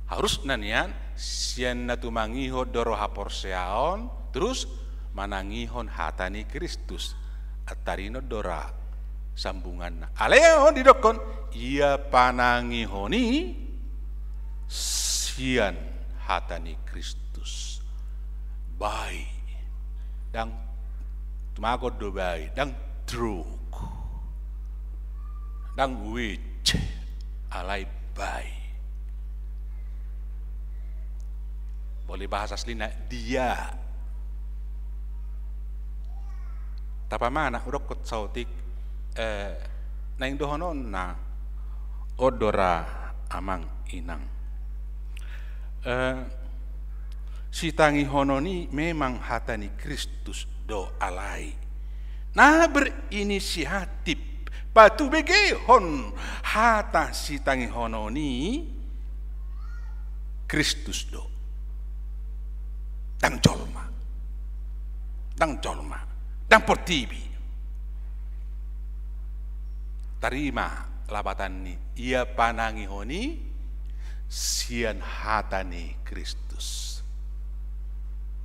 Harusna nian, sian na tumangihon do ro haporseaon, terus manangihon hata ni Kristus. Antar i non do ra sambunganna. Alai on didokkon, ia panangihon i sian hata ni Kristus. Bai. Ndang tumagon do bai, ndang truk. Ndang wich, alai bai. Molo bahasa aslina dia. Tapamanat, hudokkon saotik, eh, naeng dohononna, on do ra amang inang. Eh, sitangihonon i memang hata ni Kristus do alai. Na berinisiatif patubegehon hata sitangihonon i Kristus do. Ndang jolma. Ndang jolma. Ndang portibi. Tarima lapatan ni ia panangihon i sian hata ni Kristus.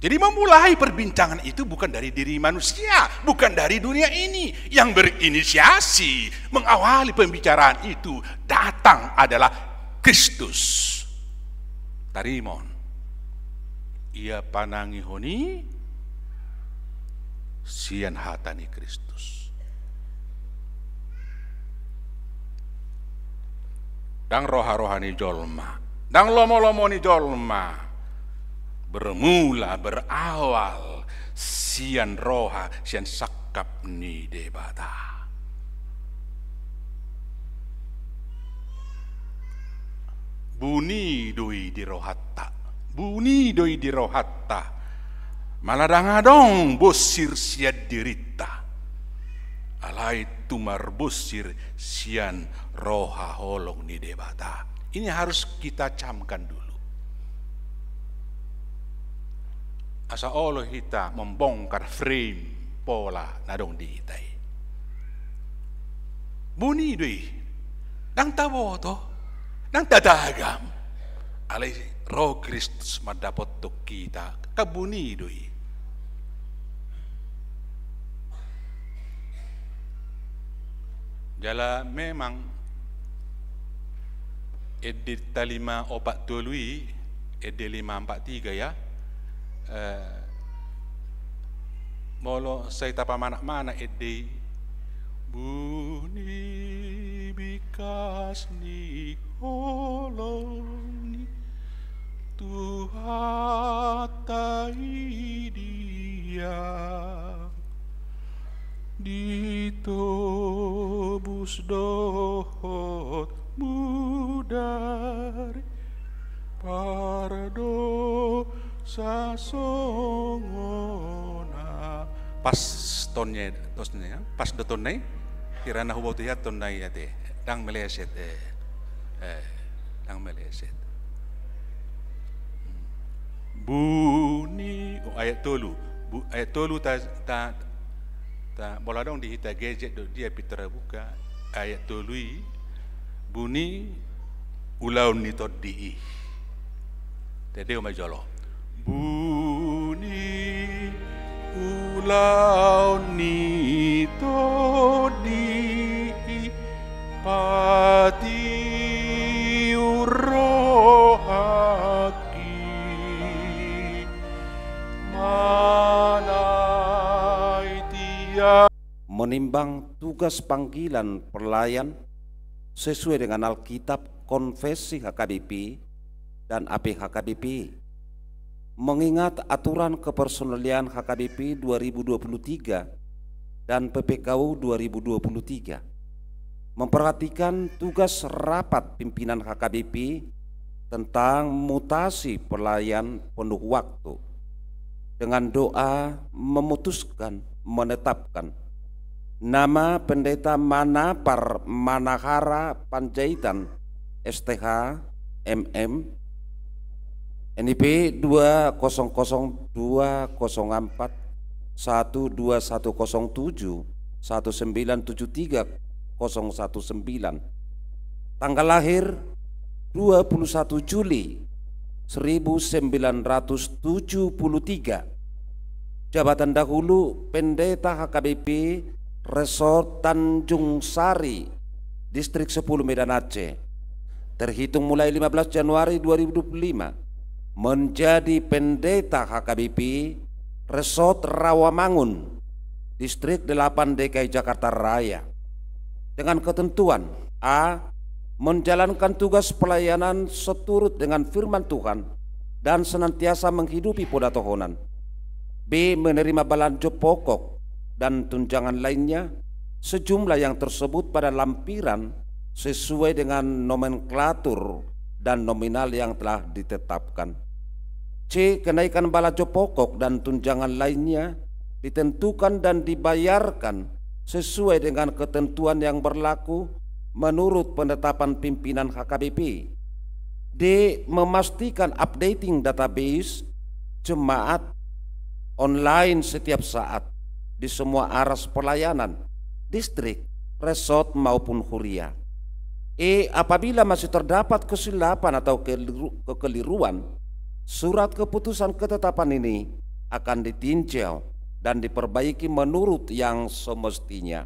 Jadi memulai perbincangan itu bukan dari diri manusia, bukan dari dunia ini. Yang berinisiasi, mengawali pembicaraan itu datang adalah Kristus. Tarima on. Ia panangihon i sian hata ni Kristus. Ndang roha-roha ni jolma, ndang lomo-lomo ni jolma, bermula, berawal sian roha, sian sangkap ni Debata. Buni do i di rohanta, buni do i di rohanta. Molo ndang adong bonsir sian dirinta, alai tumarbonsir sian roha holong ni Debata. Ini harus kita camkan dulu. Asa olo hita membongkar frame, pola na adong di hita i. Buni do i. Ndang taboto, ndang tatagam. Alai ro Kristus mandapothon hita, kan buni do i. Jala memang ende ta lima opat tolu i, ende lima empat tiga ya. Eh, molo sai tapamanat-manat ende i, buni bingkas ni holong ni Tuhanta i dia. Ditobus dohot mudar pardosa songon na. Pas tonnya, tosnya, pas do tonna i, kirana huboto ia tonna i ate. Ndang meleset, eh. Eh, ndang meleset. Buni, oh, ayat tolu. Bu-, ayat tolu ta, ta, ta, molo adong di hita gejek dohot dia pintor buka, ayat tolu i, buni ulaon ni tondi i. Tedeo ma jolo. Buni ulaon ni tondi i. Patiur rohangki manaitian. Menimbang tugas panggilan pelayan sesuai dengan Alkitab, konfesi H K B P, dan A P H K B P. Mengingat aturan kepersonalian H K B P dua ribu dua puluh tiga dan P P K U dua ribu dua puluh tiga. Memperhatikan tugas rapat pimpinan H K B P tentang mutasi pelayan penuh waktu. Dengan doa, memutuskan, menetapkan nama Pendeta Manapar Manahara Panjaitan, S T H, M M, N I P dua kosong kosong dua kosong empat, satu dua satu kosong tujuh, satu sembilan tujuh tiga kosong satu sembilan. Tanggal lahir dua puluh satu Juli seribu sembilan ratus tujuh puluh tiga. Jabatan dahulu Pendeta H K B P Resort Tanjung Sari, Distrik sepuluh Medan Aceh. Terhitung mulai lima belas Januari dua ribu dua puluh lima, menjadi Pendeta H K B P Resort Rawamangun, Distrik delapan D K I Jakarta Raya. Dengan ketentuan: A, menjalankan tugas pelayanan seturut dengan firman Tuhan dan senantiasa menghidupi poda tohonan. B, menerima balajo pokok dan tunjangan lainnya sejumlah yang tersebut pada lampiran sesuai dengan nomenklatur dan nominal yang telah ditetapkan. C, kenaikan balajo pokok dan tunjangan lainnya ditentukan dan dibayarkan sesuai dengan ketentuan yang berlaku menurut penetapan pimpinan H K B P. D, memastikan updating database jemaat online setiap saat di semua aras pelayanan, distrik, resort, maupun huria. E, apabila masih terdapat kesilapan atau keliru-, kekeliruan, surat keputusan ketetapan ini akan ditinjau dan diperbaiki menurut yang semestinya.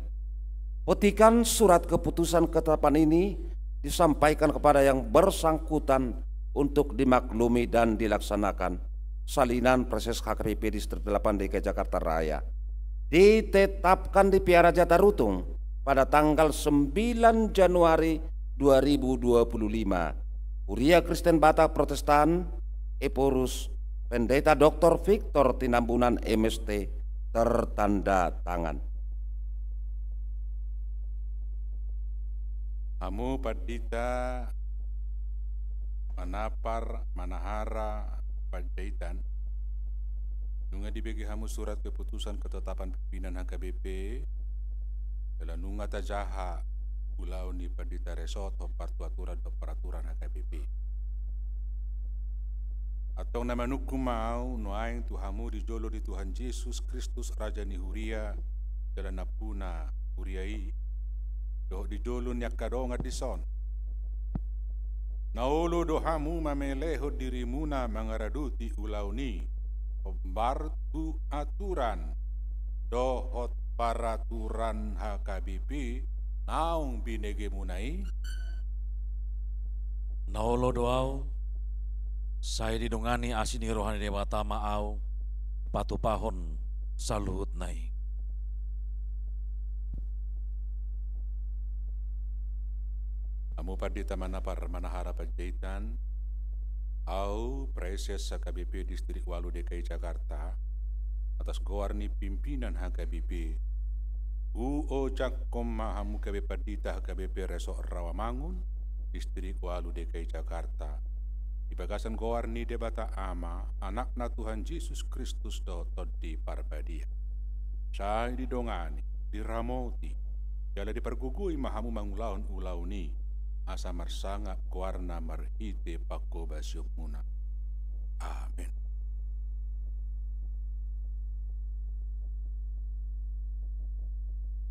Petikan surat keputusan ketetapan ini disampaikan kepada yang bersangkutan untuk dimaklumi dan dilaksanakan. Salinan, Praeses H K B P Distrik delapan D K I Jakarta Raya. Ditetapkan di Piara Jatarutung pada tanggal sembilan Januari dua ribu dua puluh lima. Huria Kristen Batak Protestan, Ephorus, Pendeta Doktor Victor Tinambunan, M S T, tertanda tangan. Hamu Pandita Manapar Manahara Panjaitan, nunga dibege hamu surat keputusan ketetapan pimpinan H K B P, jala nunga tajaha ulaon ni Pandita Resort hombar tu aturan dohot peraturan H K B P. Antong na manungkun ma ahu nuaeng tu hamu di jolo ni Tuhan Jesus Kristus, Raja ni Huria, jala nampuna Huria i, dohot di jolo ni angka dongan dison. Na olo do hamu mamelehon dirimuna mangaradoti ulaon i hombar tu aturan dohot paraturan H K B P naung binegemuna i? Na olo do ahu, sai didongani asi ni roha ni Debata ma ahu patupahon saluhutna i. Hamu Pandita Manapar Manahara Panjaitan, ahu, Praeses H K B P Distrik ualu D K I Jakarta, atas goar ni pimpinan H K B P, huojakhon ma hamu gabe Pandita H K B P Resort Rawamangun, Distrik ualu D K I Jakarta, di bagasan goar ni Debata Ama, Anakna Tuhan Jesus Kristus dohot Tondi Parbadia. Sai didongani, diramoti, jala dipargogoi ma hamu mangulahon ulaon i, asa marsangap goarna marhite panghobasionmuna. Amen.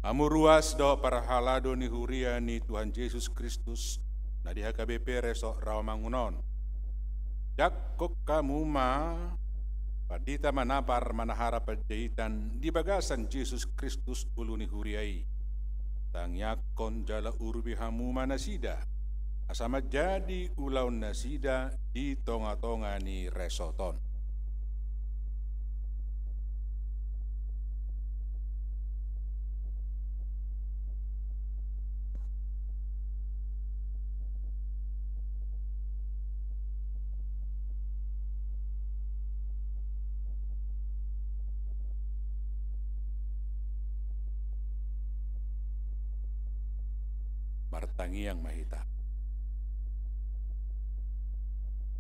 Hamu ruas dohot parhalado ni huria ni Tuhan Jesus Kristus na di H K B P Resort Rawamangun on. Jangkon hamu ma Pandita Manapar Manahara Panjaitan di bagasan Jesus Kristus, ulu ni huria i. Tangiangkon jala urupi hamu ma nasida, asa manjadi ulaon nasida di tonga-tonga ni resort on. Martangiang ma hita.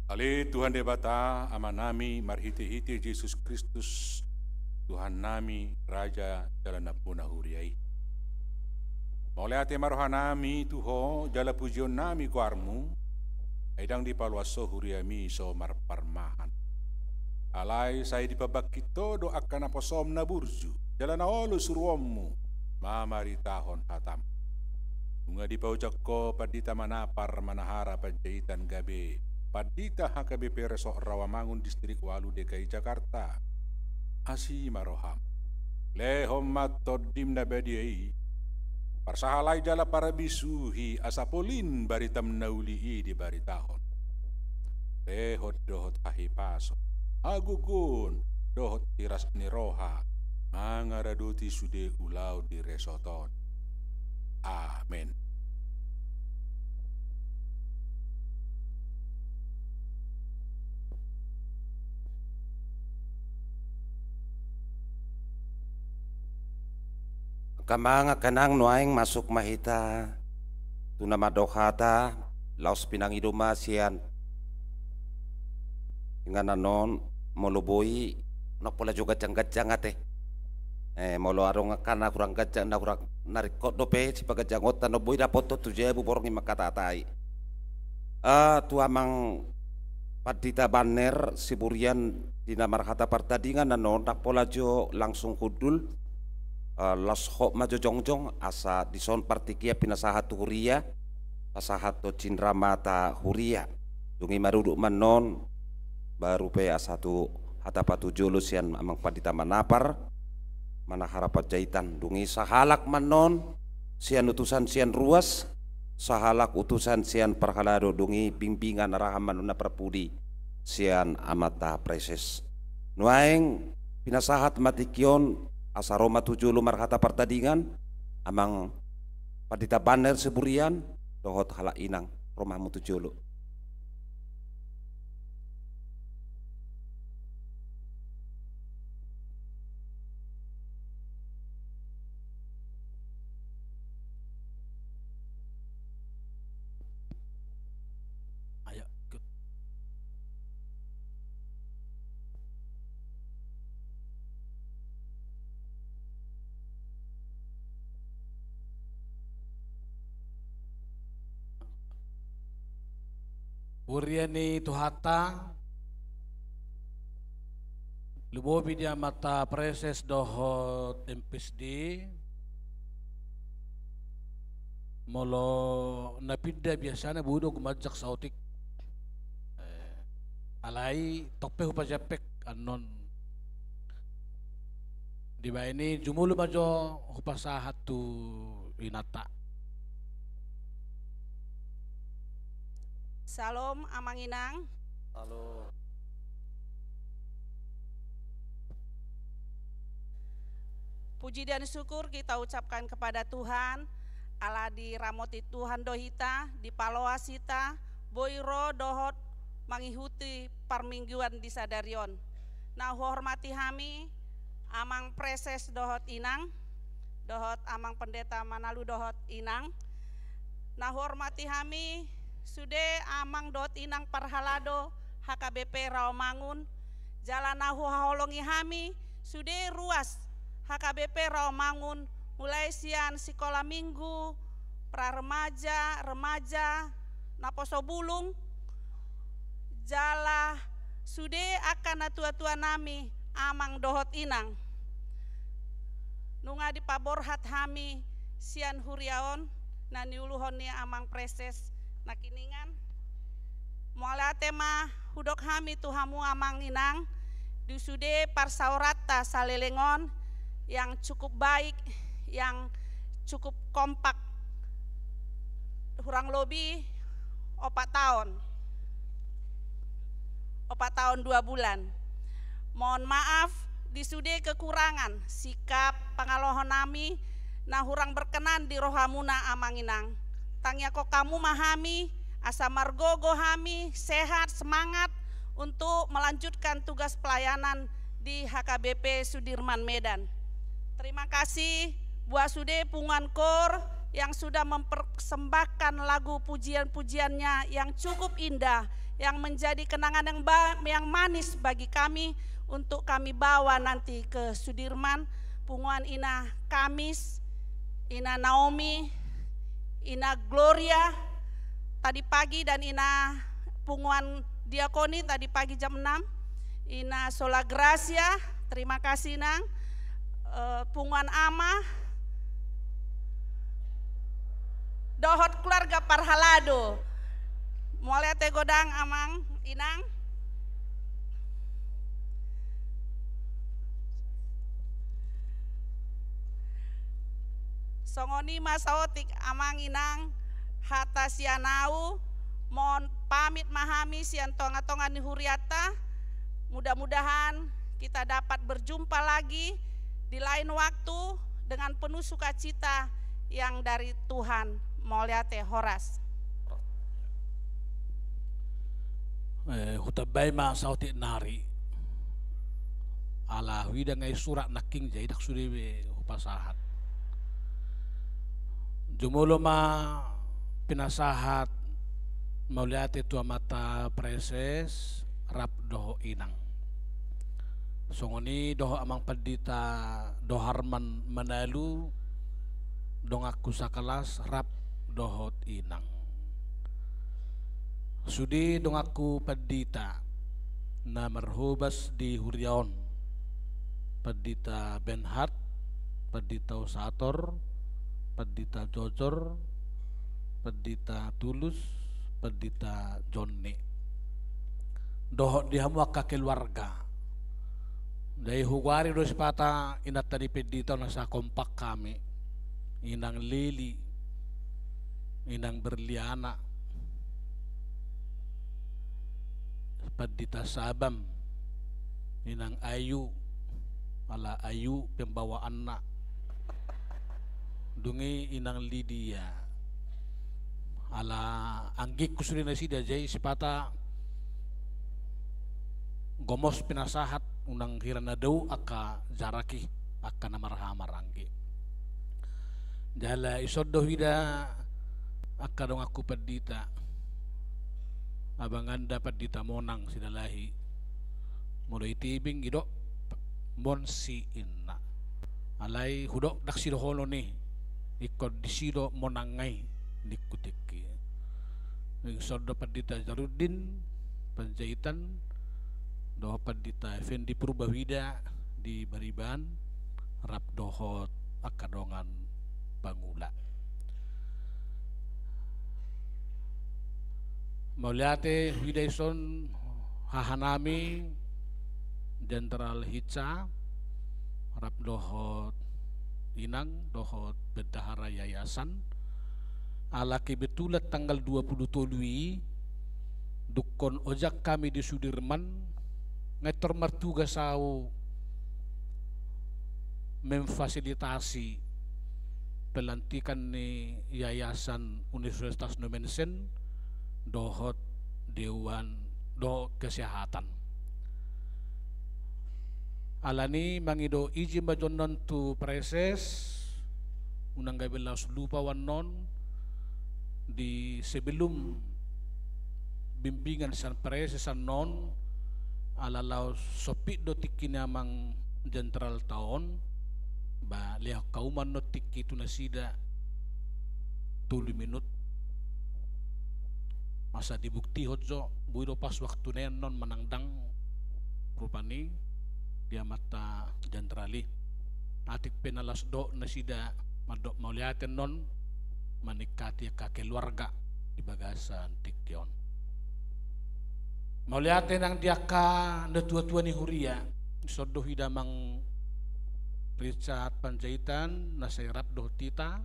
Ale Tuhan Debata, Amanami, marhite-hite Jesus Kristus, Tuhannami, Raja jala Nampuna huria i. Mauliate ma rohanami tu Ho, jala pujionnami goarMu, ai ndang dipaloas Ho huriaMi so marparmahan. Alai sai dipabangkit Ho do angka naposoM na burju, jala na olo suruonMu mamaritahon hataM. Nunga dipaojak Ho Pandita Manapar Manahara Panjaitan gabe Pandita H K B P Resort Rawamangun Distrik Walu D K I Jakarta. Asi ma rohaM. Lehon ma TondiM na badia i, parsahalai jala parabisuhi, asa polin baritaM na uli i dibaritahon. Lehon dohot hahipason, hagogoon, dohot hiras ni roha, mangaradoti sude ulaon di resort on. Amen. Angka amang, angka inang, nuaeng masuk ma hita tu na mandok hata, laos pinangido ma sian inganan on, molo boi, ndang pola jo ganjang-ganjang ate. Eh, molo adong angka na hurang ganjang, na hurang, na ringkot dope sipaganjangonta, na boi dapothon tu jabu borngin mangkatatai. Ah, tu amang Pandita Banner Siburian di na marhata partadingan annon, ndang pola jo langsung hundul, ah, laos hot ma jo jongjong, asa dison partingkian pinasahat tu huria, pasahathon cinramata huria. Dung i marudut ma annon, baru pe asa tu hata patujolo sian amang Pandita Manapar Manahara Panjaitan. Dung i sahalak ma annon sian utusan sian ruas, sahalak utusan sian parhalado, dung i bimbingan arahan ma annon na parpudi sian amanta praeses. Nuaeng pinasahat ma tingki on, asa ro ma tu jolo marhata partadingan amang Pandita Banner Siburian dohot halak inang, ro ma hamu tu jolo. Ayo, ikut. Huria ni Tuhanta, lumobi di amanta praeses dohot M P S D, molo na pinda biasana boi do gumanjang saotik. Eh, alai tong pe hupajampek annon. Dibaen i jumolo ma jo hupasahat tu inanta. Syalom, Amang Inang. Syalom. Puji dan syukur kita ucapkan kepada Tuhan, ala diramoti Tuhan do hita, dipaloas hita, boi ro dohot mangihuti parmingguan di sadari on. Na huhormati hami, Amang Praeses dohot Inang, dohot Amang Pendeta Manalu dohot Inang. Na huhormati hami, sude Amang dohot Inang parhalado H K B P Rawamangun, jala na huhaholongi hami, sude ruas H K B P Rawamangun, mulai sian sikola minggu, pra remaja, remaja, naposo bulung, jala sude angka natua-tua nami, Amang dohot Inang. Nunga dipaborhat hami sian huria on, na niuluhon ni Amang Praeses nangkiningan. Mauliate ma hudok hami tu hamu Amang Inang, di sude parsaoranta saleleng on, yang cukup baik, yang cukup kompak, hurang lobi opat taon, opat taon dua bulan. Mohon maaf di sude kekurangan sikap pangalohon nami na hurang berkenan di rohamuna, Amang Inang. Tangiangkon hamu ma hami asa margogo hami, sehat, semangat untuk melanjutkan tugas pelayanan di H K B P Sudirman Medan. Terima kasih buat sude punguan kor yang sudah mempersembahkan lagu pujian-pujiannya yang cukup indah, yang menjadi kenangan yang ba-, yang manis bagi kami untuk kami bawa nanti ke Sudirman. Punguan Ina Kamis, Ina Naomi, Ina Gloria tadi pagi, dan Ina punguan diakoni tadi pagi jam enam. Ina Sola Gracia, terima kasih, Nang. Eh, punguan Ama dohot keluarga parhalado. Mauliate godang, Amang Inang. Songon i ma saotik, Amang Inang, hata sian ahu. Mohon pamit ma hami sian tonga-tonga ni hurianta. Mudah-mudahan kita dapat berjumpa lagi di lain waktu dengan penuh sukacita yang dari Tuhan. Mauliate, horas. Eh, hutambai ma saotik nari. Ala huida nga i surat nangkin, jadi ndang sude be hupasahat. Jumolo ma pinasahat mauliate tu amanta praeses rap dohot inang. Songon i dohot Amang Pandita Doharman Manalu, donganku sakelas rap dohot inang. Sude donganku pandita na marhobas di huria on, Pandita Benhart, Pandita Usator, Pandita Jojor, Pandita Tulus, Pandita Jonni, dohot di hamu angka keluarga. Jadi hugoari do sipata inanta ni pandita on asa kompak hami. Inang Leli, Inang Berliana, Pandita Sabam, Inang Ayu, ala Ayu pembawaanna. Dung i Inang Lidia. Ala anggingku sude nasida, jadi sipata gomos pinasahat, unang hira na dao angka jarak i, angka na marhaha maranggi. Jala ison do huida angka donganku pandita, abanganda Pandita Monang Sidalahi. Molo i Tibing didok Monsi inna. Alai hudok ndang sidohonon i, ingkon disi do Monang i ningku tingki. Dung i ison do Pandita Jaruddin Panjaitan dohot Pandita Effendi Purba huida di Bariban, rap dohot angka dongan pangula. Mauliate huida ison hahanami Jenderal Hinsa rap dohot inang dohot bendahara yayasan. Ala kebetulan tanggal dua puluh tolu i dungkon ojak hami di Sudirman, nga i tor martugas ahu memfasilitasi pelantikan ni Yayasan Universitas Nommensen dohot Dewan dohot Kesehatan. Alani mangido izin ma jo annon tu praeses, unang gabe laos lupa ahu annon, di sebelum bimbingan sian praeses annon, ala laos sompit do tingki ni amang jenderalta on, ba lehon hamu ma annon tingki tu nasida tolu minut. Asa dibuktihon jo, boi do pas waktuna i annon manang ndang, rupani di amanta jenderal i. Atik pe na laos dohot nasida mandok mauliate annon, maningkati angka keluarga di bagasan tingki on. Mauliate nang di angka natuatua ni huria, ison do huida amang Richard Panjaitan na sai rap dohot hita,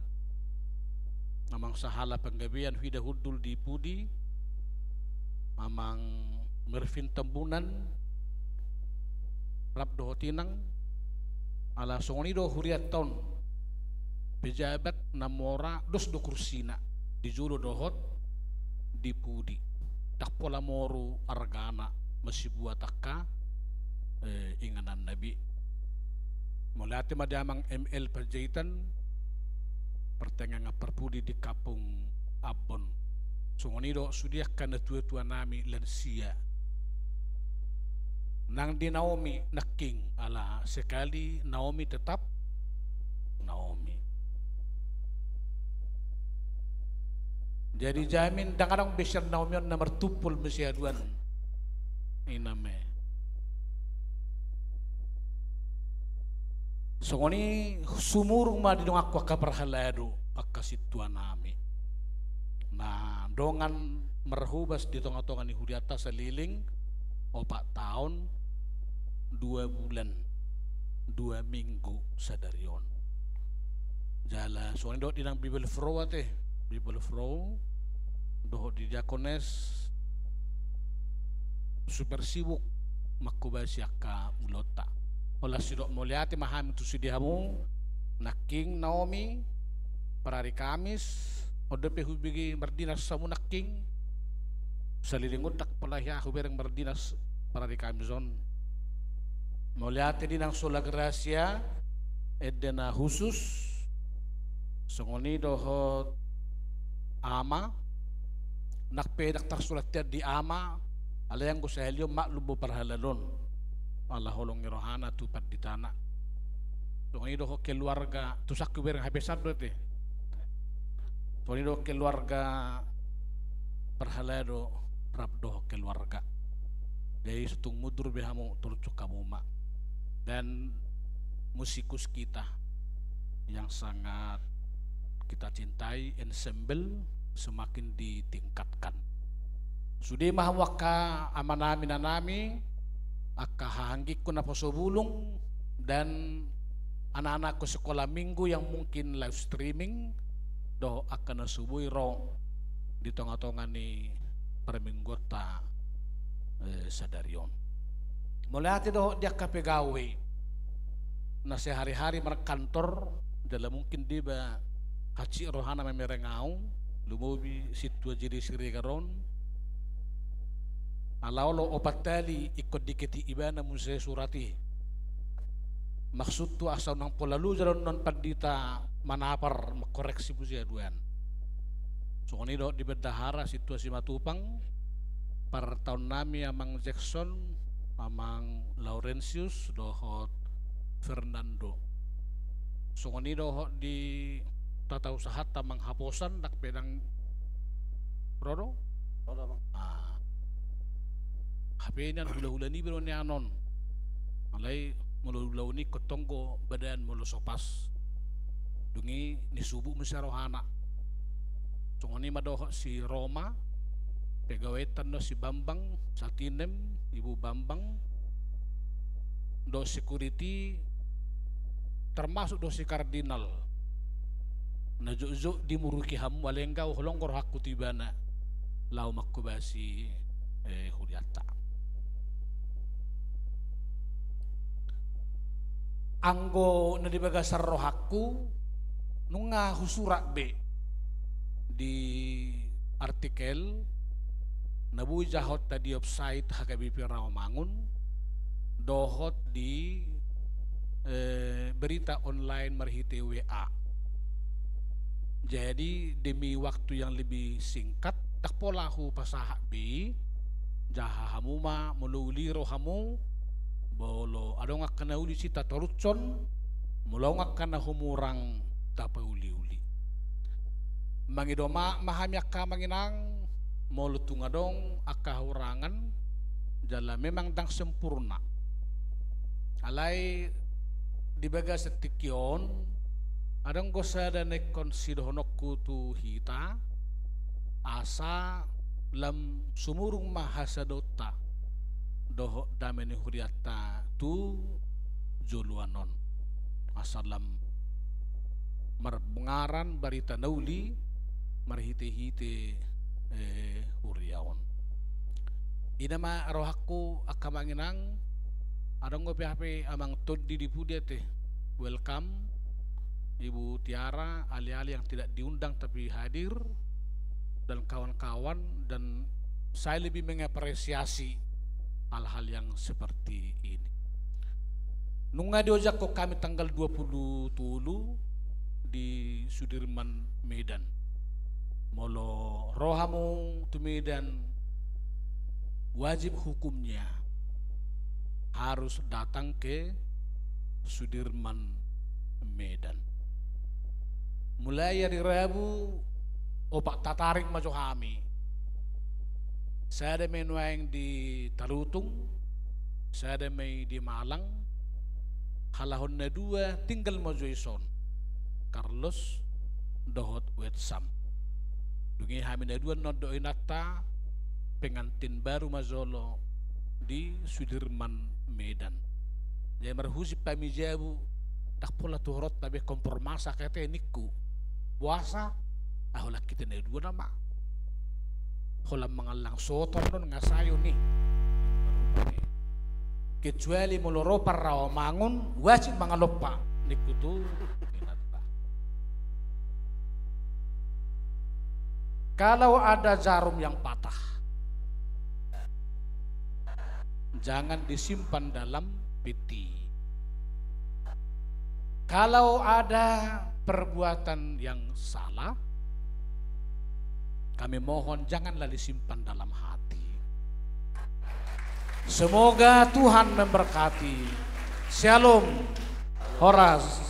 Amang sahala panggabean huida hundul di pudi, Amang Mervin Tambunan, rap dohot inang, ala songon i do hurianta on, pejabat na mora dos do kursina, di jolo dohot di pudi. Ndang pola moru argana masibuat angka, eh, ingananna be. Mauliate ma di Amang M L Panjaitan, partangiangan parpudi di Kampung Ambon. Songon i do sude angka natuatuanami lansia. Nang di Naomi nangkin, ala sekali Naomi tetap Naomi. Jadi jamin ndang adong be sian Naomi on na martumpol muse haduan i name. Songon i sumurung ma di donganku angka parhalado, angka sintuanami. Na dongan marhobas di tongatonga ni hurianta saleleng opat taon, dua bulan, dua minggu sadari on. Jala songon i dohot di nang Bibelfrau ate, Bibelfrau, dohot di diakones, super sibuk manghobasi angka ulaonta. Holan sidok mauliate ma hami tu sude hamu, nangkin Naomi, parari Kamis, on dope hubege mardinas hamu nangkin, saleleng on ndang pola hea hubereng mardinas parari Kamis on. Mauliate di nang Sola Gracia, ende na khusus, songon i dohot ama, nang pe ndang tarsurat hea di ama, alai anggo sahali on maklum do parhalado on. Ala holong ni rohana tu panditana. Songon i dohot keluarga, tu sangku bereng hape sandot e. Songon i dohot keluarga parhalado rap dohot keluarga. Jadi so tung mundur be hamu, turutson hamu ma. Dan musikus kita yang sangat kita cintai, ensemble semakin ditingkatkan. Sude ma hamu angka amanami, inanami, angka hahanggingku naposo bulung, dan anak-anakku sekolah minggu yang mungkin live streaming, dohot angka na so boi ro di tongatonga ni parmingguonta, eh, sadari on. Mauliate dohot di angka pegawai na sehari-hari markantor, jala mungkin diba hansit rohana mamereng au, lumobi sintua J D Siregar on. Ala olo opat hali ingkon diketik ibana muse surat i. Maksudhu asa unang pola loja do annon pandita manapar, mangkoreksi muse haduan. Songon i dohot di bendahara sintua Simatupang, partaonnami Amang Jackson, Amang Laurentius, dohot Fernando. Songon i dohot di tata usahanta Amang Haposan, ndang pe ndang ro do? Ro do, Amang. Ah. Hape nian hulahula niba do nian on. Alai molo ulaon i ingkon tong do badan molo so pas. Dung i nisubuk muse rohana. Songon i ma dohot si Roma, pegawai ta annon si Bambang, Satinem, Ibu Bambang, dohot security, termasuk dohot si Kardinal. Na jotjot dimuruki hamu, alai nga holong do rohangku tu ibana laho manghobasi, eh, hurianta. Anggo na di bagasan rohangku, nunga husurat be di artikel na boi jahonta di website H K B P Rawamangun, dohot di, eh, berita online marhite W A. Jadi, demi waktu yang lebih singkat, ndang pola hupasahat be i, jaha hamu ma, molo uli ro hamu, molo adong angka na uli disi tatorushon, molo adong angka na humurang tapauliuli. Mangido maaf ma hami angka amang inang, molo tung adong angka hahurangan, jala memang ndang sempurna. Alai di bagasan tingki on, adong do sada na ingkon sidohononku tu hita, asa lam sumurung ma hasadaonta dohot dame ni hurianta tu joloan on. Asa lam marbungaran barita na uli, marhite-hite, eh, huria on. I ma rohangku angka amang inang, adong dope hape amang tondi di pudi ate. Welcome, Ibu Tiara, alih-alih yang tidak diundang tapi hadir, dan kawan-kawan, dan saya lebih mengapresiasi hal-hal yang seperti ini. Nunga diojakhon hami tanggal dua pulu tolu di Sudirman, Medan. Molo ro hamu tu Medan, wajib hukumnya harus datang ke Sudirman, Medan. Mulai ari Rabu, opat tatarik ma jo hami. Sada ma i nuaeng di Tarutung, sada ma i di Malang, halahon na dua tinggal ma jo dison, Carlos dohot Wetsam. Dung i hami na dua annon dohot inanta, pengantin baru ma jolo di Sudirman, Medan. Jadi marhusip hami jabu, ndang pola tu horong tabe kompor masak ate ningku. Boasa? Ah, holan hita na dua nama. Holan mangallang soton do nga sayo ni. Kecuali molo ro parraomangun, wajib mangalompa ningku tu inanta. Kalau ada jarum yang patah, jangan disimpan dalam peti. Kalau ada perbuatan yang salah, kami mohon janganlah disimpan dalam hati. Semoga Tuhan memberkati. Shalom. Horas.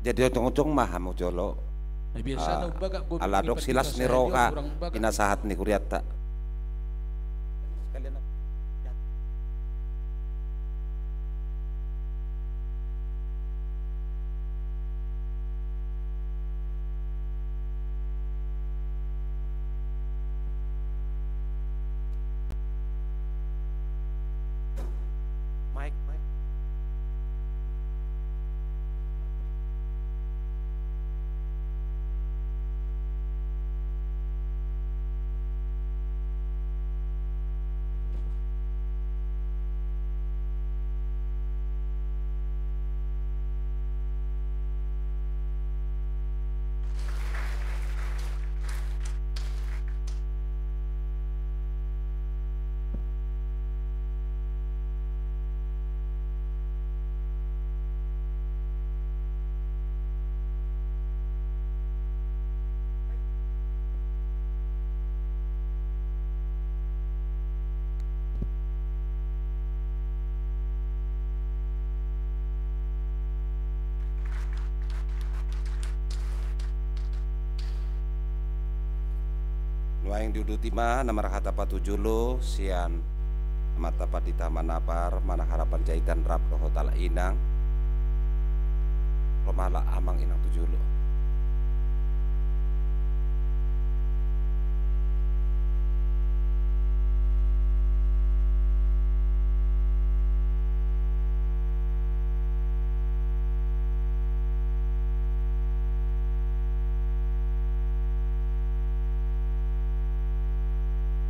Jadi ojong-ojong ma hamu jolo. Ala adong silas ni roha, pinasahat ni hurianta. Nuaeng diuduti ma na marhata patujolo sian Amanta Pandita Manapar, Manang Harapan Jaitan rap dohot Ala Inang. Ro ma ala amang inang tu jolo.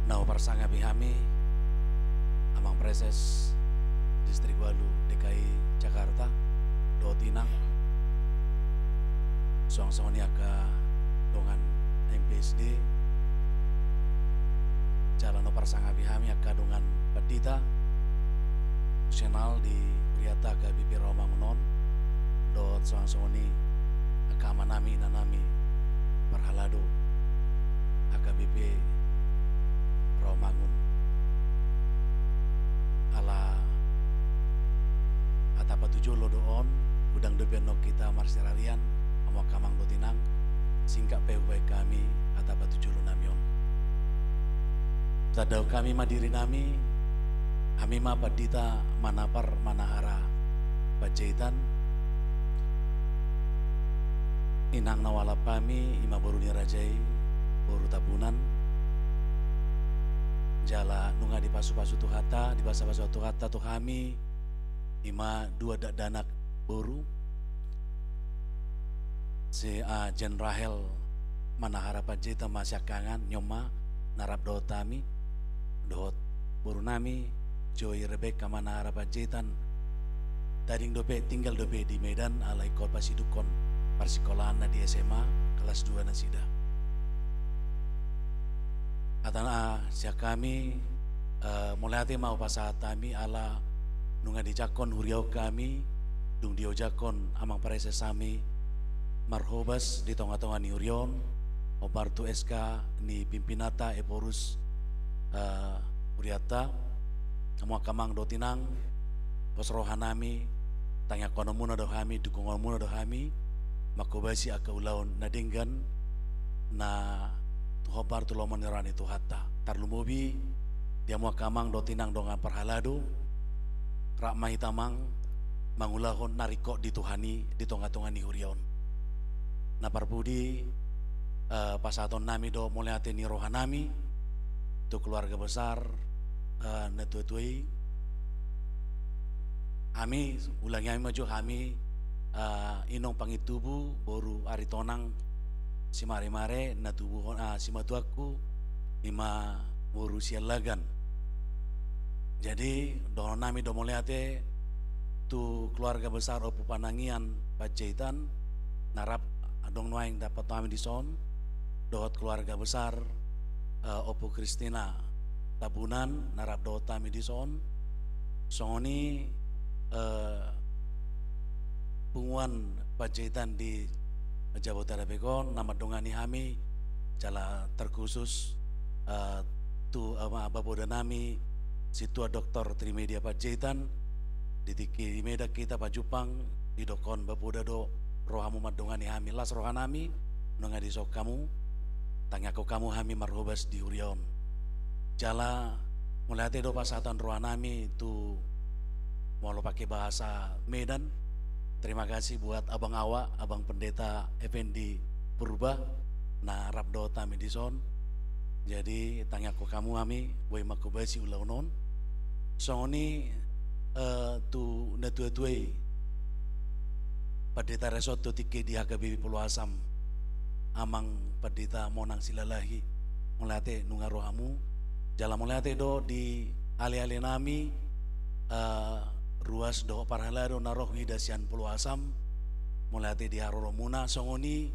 Na huparsangapi hami, Amang Praeses Distrik Walu D K I Jakarta, dohot inang, suang songon i angka dongan M P S D, jala na huparsangapi hami angka dongan pandita, profesional di huriata H K B P Rawamangun on, dohot suang songon i angka amanami, inanami, parhalado H K B P Rawamangun. Ala hata patujolo do on, godang dope annon hita marsirarian, hamu angka amang dohot inang, singkat pe hubaen hami hata patujolo nami on. Tandahon hami ma diri nami, hami ma Pandita Manapar Manahara Panjaitan, inang na hualap hami, i ma boru ni raja i, boru Tambunan, jala nunga dipasupasu Tuhanta, dipasupasu Tuhanta tu hami, ima dua dakdanak boru, si, ah, Jen Rahel Manahara Panjaitan ma siangkangan, nion ma na rap dohot hami, dohot boru nami Joy Rebeka Manahara Panjaitan, tading dope, tinggal dope di Medan, alai ingkon pasidukkon parsikolaanna di S M A, kelas dua nasida. Hatana sian hami, eh, mauliate ma hupasahat hami ala nunga dijangkon huria on hami, dung diojakhon amang praeses hami marhobas di tonga-tonga ni huria on, hombar tu S K ni pimpinanta Ephorus, eh, hurianta. Hamu angka amang dohot inang, pos roha nami, tangiangkononmuna do hami, dukungonmuna do hami, mangkobasi angka ulaon na denggan, na tu hombar tu lomo ni roha ni Tuhanta. Tarlumobi, di hamu angka amang dohot inang dongan parhalado, rap ma hita amang, mangulahon na ringkot di Tuhan i di tonga-tonga ni huria on. Na parpudi, eh, pasahaton nami do mauliate ni roha nami, tu keluarga besar, eh, natua-tua i. Hami, ulangi hami ma jo hami, eh, inong Pangintubu, boru Aritonang, Simare-mare, na tubuhon, ah, simatuangku, ima boru Siallagan. Jadi, dohonon nami do mauliate tu keluarga besar Ompu Panangian Panjaitan, na rap adong nuaeng dapot hami dison, dohot keluarga besar, eh, Ompu Kristina Tambunan, na rap dohot hami dison, songon i, eh, punguan Panjaitan di Jabodetabek on, na mandongani hami, jala terkhusus, eh, tu, eh, baphoda nami, Sintua Doktor Trimedia Panjaitan, di tingki di Medan hita pajumpang, didokhon baphoda do rohamu mandongani hami, las roha nami, nunga dison hamu, tangiangkon hamu hami marhobas di huria on. Jala, mauliate do pasahaton roha nami tu, molo pake bahasa Medan, terima kasih buat abang awak, Abang Pendeta Effendi Purba, na rap dohot hami dison. Jadi, tangiangkon hamu hami, boi mangkobasi ulaon on. Songon i, eh, tu natua-tua i, Pandita Resort tu tingki di H K B P Pulau Asam, Amang Pandita Monang Silalahi, mauliate nunga ro hamu. Jala mauliate do di ale-ale nami, eh, ruas dohot parhalado na ro huida sian Pulau Asam, mauliate di haroromuna, songon i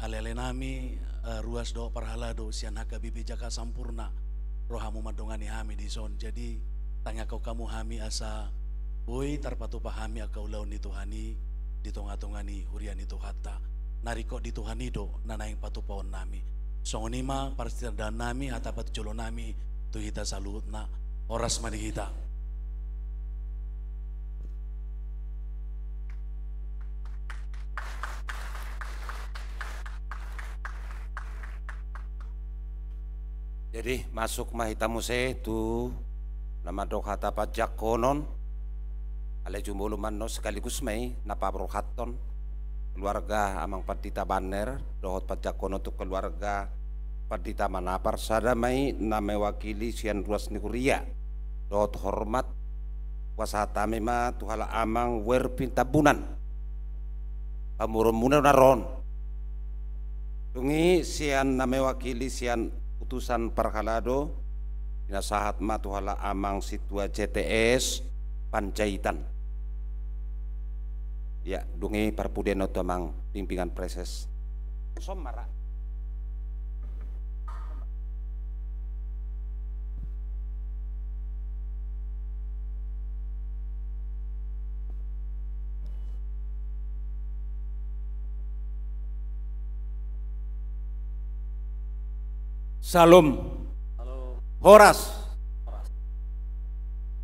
ale-ale nami, eh, ruas dohot parhalado sian H K B P Jakarta Sampurna, ro hamu mandongani hami dison. Jadi, tangiangkon hamu hami asa boi tarpatupa hami angka ulaon ni Tuhan i di tonga-tonga ni huria ni Tuhanta. Na ringkot di Tuhan i do na naeng patupaon nami. Songon i ma parsitandaan nami, hata patujolo nami tu hita saluhutna. Horas ma di hita. Jadi, masuk ma hita muse tu na mandok hata panjangkonon. Alai jumolo manno sekaligus ma i na paborhathon keluarga Amang Pandita Banner, dohot panjangkonon tu keluarga Pandita Manapar, sada ma i na mewakili sian ruas ni huria, dohot hormat, hupasahat hami ma tu halak Amang Werpin Tambunan. Pamoruonmuna na ro on. Dung i sian na mewakili sian utusan parhalado, pinasahat ma tu halak Amang Sintua J T S Panjaitan. Ya, dung i parpudian on tu Amang Pimpinan Praeses. Somara. Syalom. Horas.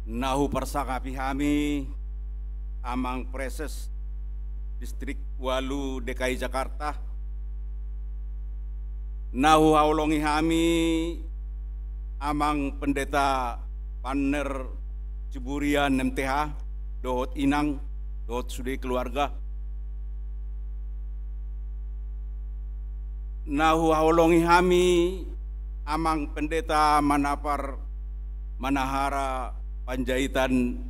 Na huparsangapi hami Amang Praeses Distrik Walu D K I Jakarta. Na huhaholongi hami Amang Pendeta Banner Siburian M T H, dohot inang, dohot sude keluarga. Na huhaholongi hami Amang Pendeta Manapar Manahara Panjaitan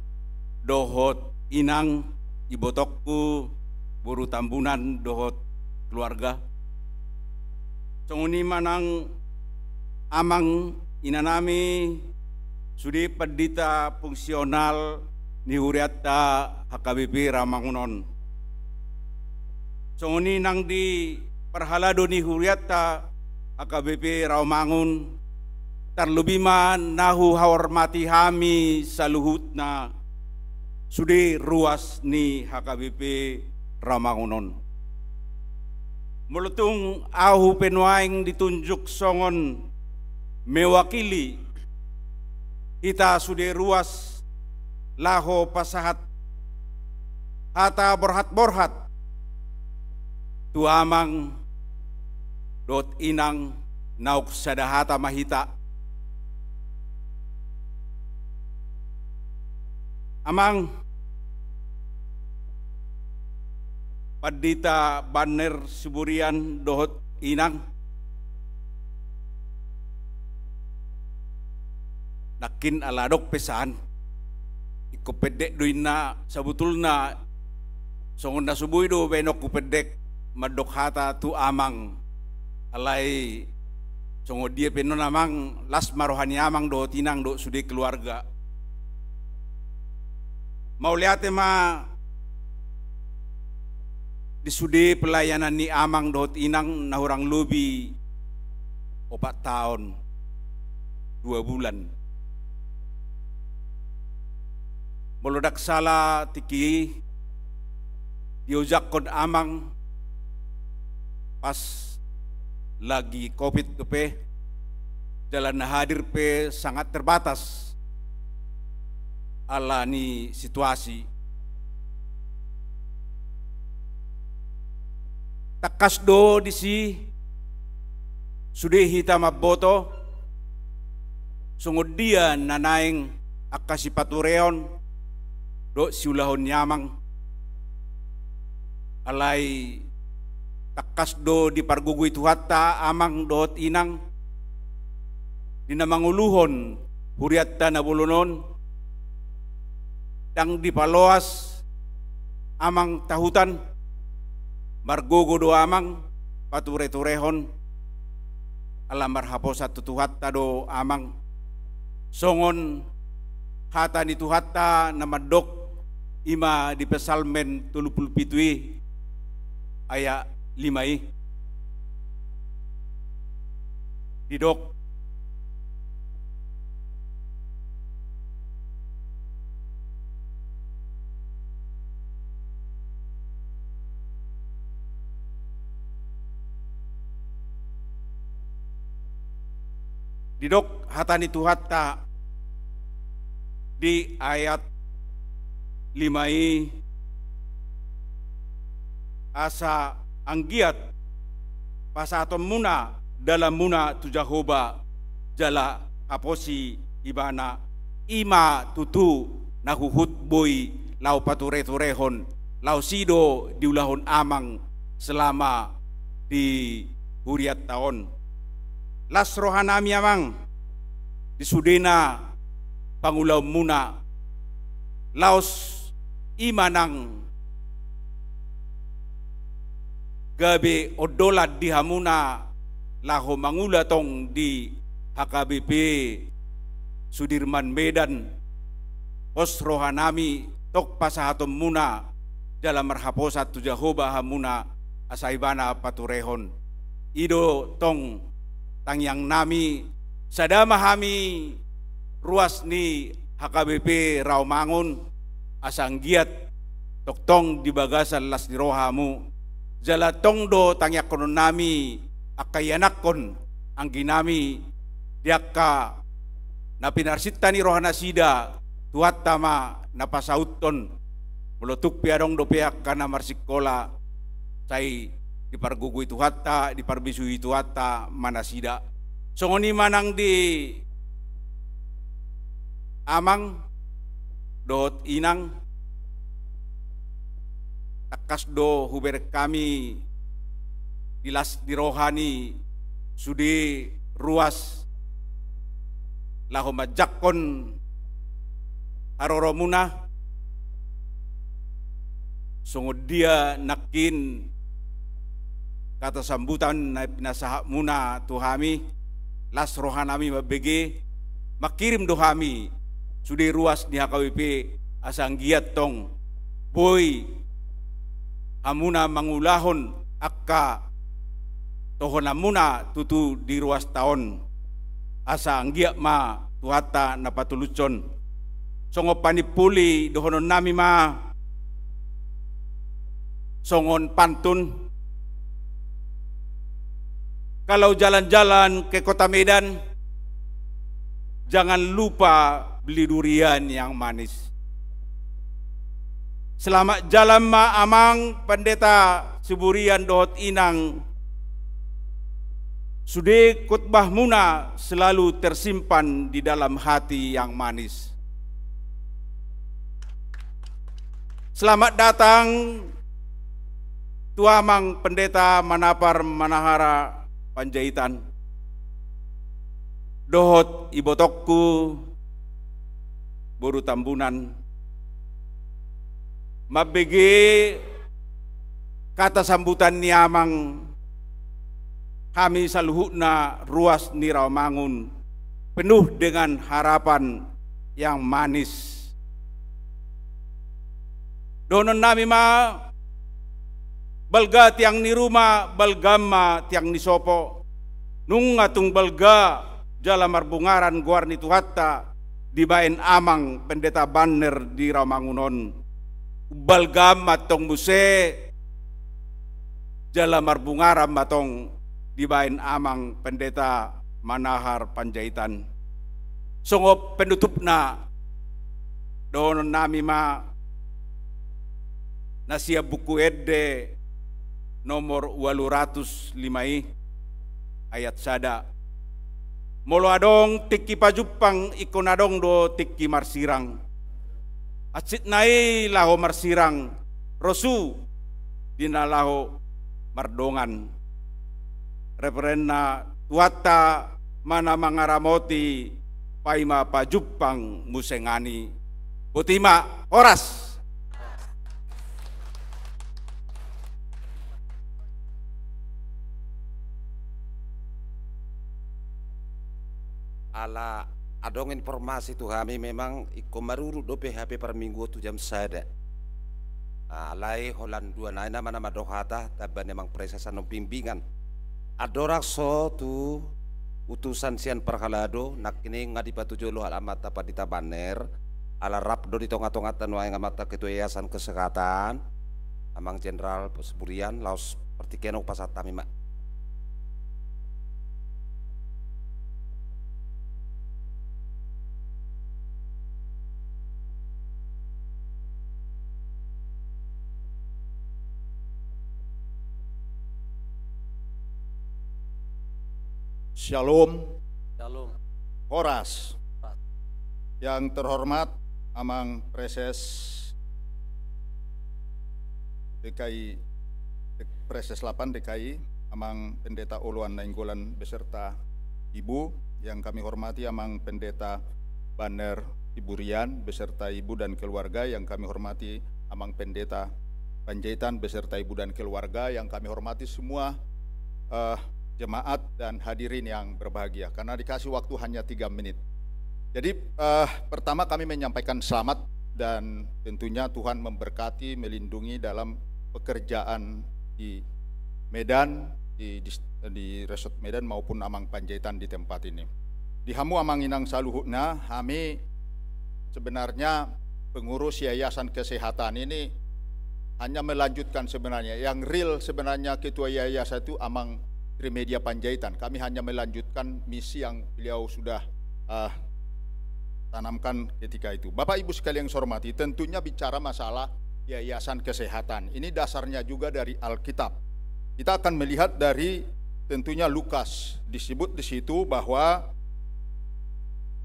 dohot inang, ibotongku, boru Tambunan dohot keluarga. Songon i ma nang amang inanami, sude pandita fungsional ni hurianta H K B P Rawamangun on. Songon i nang di parhalado ni hurianta H K B P Rawamangun, tarlobi ma na huhormati hami saluhutna sude ruas ni H K B P Rawamangun on. Molo tung ahu pe nuaeng ditunjuk songon mewakili hita sude ruas laho pasahat hata borhat-borhat tu amang dohot inang, naung sada hata ma hita. Amang, pandita Banner Siburian dohot inang, nangkin ala adong pe san, ingkon pendek do inna, sabotulna songon na so boi do baenonku pendek mandok hata tu amang. Alai songon dia pe annon amang, las ma roha ni amang dohot inang dohot sude keluarga. Mauliate ma di sude pelayanan ni amang dohot inang na hurang lobi opat taon dua bulan. Molo ndang sala tingki i diojakhon amang pas lagi covid dope, jala na hadir pe sangat terbatas ala ni situasi. Tangkas do disi sude hita mamboto songon dia na naeng angka sipatureon dohot siulahon ni amang. Alai tangkas do dipargogoi Tuhanta amang dohot inang di na manguluhon hurianta na bolon on. Ndang dipaloas amang tahutan, margogo do amang patureturehon, ala marhaposan tu Tuhanta do amang. Songon hata ni Tuhanta na mandok, i ma di Psalmen tolu pulu pitu i ayat lima i. Didok, didok hata ni Tuhanta di ayat lima i, asa anggiat pasahatonmuna dalanmuna tu Jahowa jala haposi Ibana, i ma tutu na huhut boi laho patureturehon, laos i do diulahon amang selama di hurianta on. Las rohanami amang di sudena pangulaonmuna, laos i ma nang gabe ondolan di hamuna laho mangula tong di H K B P Sudirman Medan. Pos rohanami tong pasahatonmuna jala marhaposan tu Jahowa hamuna asa Ibana paturehon. I do tong tangiangnami, sada ma hami ruas ni H K B P Rawamangun, asa anggiat tongtong di bagasan las ni roha hamu. Jala tong do tangiangkononnami angka ianakhon angginami, di angka na pinarsinta ni rohanasida, Tuhanta ma na pasauthon. Molo tung pe adong dope angka na marsingkola, sai dipargogoi Tuhanta, diparbisuhi Tuhanta ma nasida. Songon i ma nang di amang dohot inang, tangkas do hubereng hami di las ni roha ni sude ruas laho manjangkon haroromuna, songon dia nangkin hata sambutan na pinasahatmuna tu hami, las rohanami mambege, mangkirim do hami sude ruas ni H K B P, asa anggiat tong boi hamuna mangulahon angka tohonanmuna tutu di ruasta on, asa anggiat ma Tuhanta na patulushon. Songon panimpuli dohononnami ma songon pantun: Kalau jalan-jalan ke Kota Medan, jangan lupa beli durian yang manis. Selamat jalan ma amang Pendeta Siburian dohot inang. Sude khotbahmuna selalu tersimpan di dalam hati yang manis. Selamat datang tu amang Pendeta Manapar Manahara Panjaitan dohot ibotongku boru Tambunan. Mambege hata sambutan ni amang, hami saluhutna ruas ni Rawamangun penuh dengan harapan yang manis. Dohononnami ma: Balga tiang ni ruma, balga ma tiang ni sopo. Nunga tung balga jala marbungaran goar ni Tuhanta dibaen amang Pendeta Banner di Rawamangun on, balga ma tong muse jala marbungaran ma tong dibaen amang Pendeta Manahar Panjaitan. Songon penutupna, dohononnami ma na sian Buku Ende nomor ualu ratus lima i, ayat sada: Molo adong tingki pajumpang, ingkon adong do tingki marsirang. Hansit nai laho marsirang, rosu di na laho mardongan. Reverenna, Tuhanta ma na mangaramoti, paima pajumpang muse ngani. Boti ma, horas. Ala adong informasi tu hami, memang ingkon marurut dope hape parmingguon tu jam sada. Alai holan dua nai nama-nama do hata tamba ni amang Praeses annon bimbingan. Andorang so tu utusan sian parhalado, nangkining nga dipatujolo halak amanta Pandita Banner, ala rap do di tonga-tonganta nuaeng amanta Ketua Yayasan Kesehatan, Amang Jenderal Siburian, laos partingkian on hupasahat hami ma. Shalom. Shalom. Horas. Horas. Yang terhormat Amang Praeses D K I, Praeses delapan D K I, Amang Pendeta Oloan Nainggolan beserta Ibu, yang kami hormati Amang Pendeta Banner Siburian beserta Ibu dan keluarga, yang kami hormati Amang Pendeta Panjaitan beserta Ibu dan keluarga, yang kami hormati semua, eh, jemaat dan hadirin yang berbahagia. Karena dikasih waktu hanya tiga menit. Jadi, eh, pertama kami menyampaikan selamat dan tentunya Tuhan memberkati, melindungi dalam pekerjaan di Medan, di, di, di Resort Medan maupun Amang Panjaitan di tempat ini. Di hamu Amang Inang saluhutna, hami sebenarnya pengurus Yayasan Kesehatan ini hanya melanjutkan sebenarnya. Yang real sebenarnya ketua yayasan itu Amang Trimedia Panjaitan. Kami hanya melanjutkan misi yang beliau sudah, eh, tanamkan ketika itu. Bapak Ibu sekalian yang saya hormati, tentunya bicara masalah Yayasan Kesehatan. Ini dasarnya juga dari Alkitab. Kita akan melihat dari tentunya Lukas, disebut di situ bahwa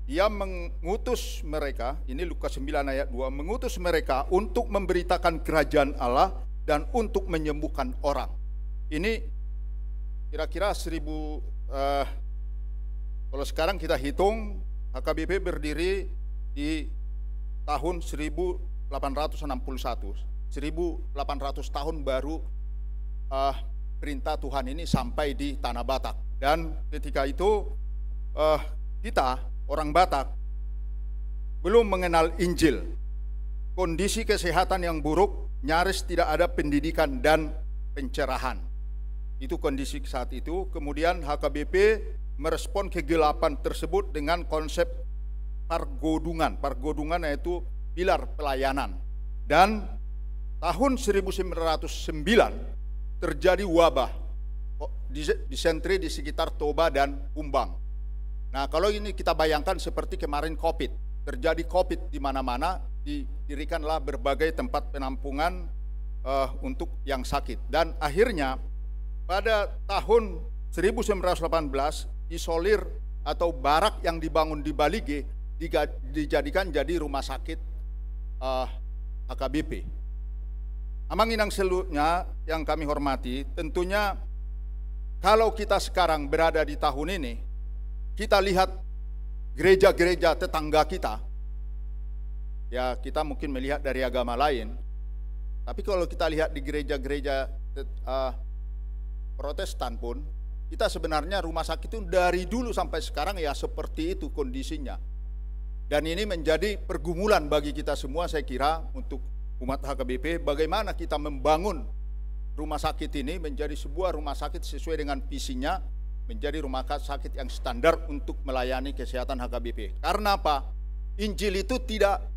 Ia mengutus mereka, ini Lukas sembilan ayat dua, mengutus mereka untuk memberitakan kerajaan Allah dan untuk menyembuhkan orang. Ini kira-kira seribu, eh, kalau sekarang kita hitung, H K B P berdiri di tahun seribu delapan ratus enam puluh satu. seribu delapan ratus tahun baru, eh, perintah Tuhan ini sampai di Tanah Batak. Dan ketika itu, eh, kita, orang Batak, belum mengenal Injil. Kondisi kesehatan yang buruk, nyaris tidak ada pendidikan dan pencerahan. Itu kondisi saat itu. Kemudian H K B P merespon kegelapan tersebut dengan konsep pargodungan. Pargodungan yaitu pilar pelayanan. Dan tahun seribu sembilan ratus sembilan terjadi wabah, o-, dise-, disentri di sekitar Toba dan Humbang. Nah, kalau ini kita bayangkan seperti kemarin covid, terjadi covid di mana-mana, didirikanlah berbagai tempat penampungan, eh, untuk yang sakit. Dan akhirnya pada tahun seribu sembilan ratus delapan belas, isolir atau barak yang dibangun di Balige diga-, dijadikan jadi rumah sakit, eh, H K B P. Amang inang seluruhnya yang kami hormati, tentunya kalau kita sekarang berada di tahun ini, kita lihat gereja-gereja tetangga kita, ya, kita mungkin melihat dari agama lain, tapi kalau kita lihat di gereja-gereja tet-, eh, Protestan pun, kita sebenarnya rumah sakit itu dari dulu sampai sekarang ya seperti itu kondisinya. Dan ini menjadi pergumulan bagi kita semua, saya kira, untuk umat H K B P, bagaimana kita membangun rumah sakit ini menjadi sebuah rumah sakit sesuai dengan visinya, menjadi rumah ka-, sakit yang standar untuk melayani kesehatan H K B P. Karena apa? Injil itu tidak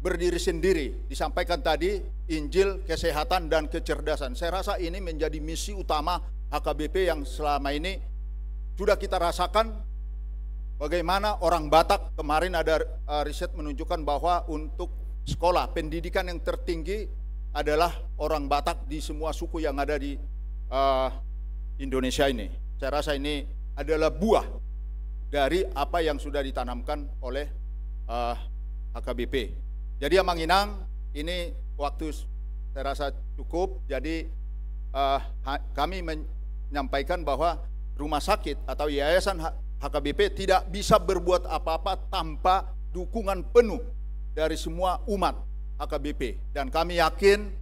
berdiri sendiri. Disampaikan tadi, Injil, kesehatan, dan kecerdasan. Saya rasa ini menjadi misi utama H K B P yang selama ini sudah kita rasakan. Bagaimana orang Batak, kemarin ada, eh, riset menunjukkan bahwa untuk sekolah, pendidikan yang tertinggi adalah orang Batak di semua suku yang ada di, eh, Indonesia ini. Saya rasa ini adalah buah dari apa yang sudah ditanamkan oleh, eh, H K B P. Jadi, Amang Inang, ini waktu s-, saya rasa cukup. Jadi, eh, ha-, kami menyampaikan bahwa rumah sakit atau yayasan H-, H K B P tidak bisa berbuat apa-apa tanpa dukungan penuh dari semua umat H K B P. Dan kami yakin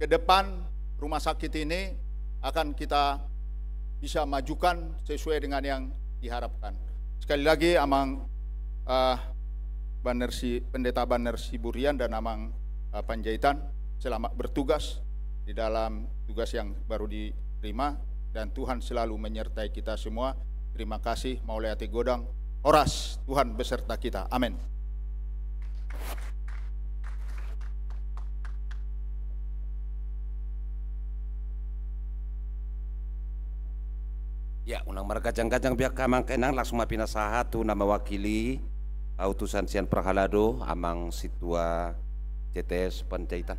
ke depan rumah sakit ini akan kita bisa majukan sesuai dengan yang diharapkan. Sekali lagi, Amang, eh, Banner Si-, Pendeta Banner Siburian dan Amang, eh, Panjaitan, selamat bertugas di dalam tugas yang baru diterima, dan Tuhan selalu menyertai kita semua. Terima kasih, mauliate godang. Horas, Tuhan beserta kita. Amin. Ya, unang margajang-gajang be angka amang inang, langsung ma pinasahat tu na mewakili utusan sian parhalado, Amang Sintua C T S Panjaitan.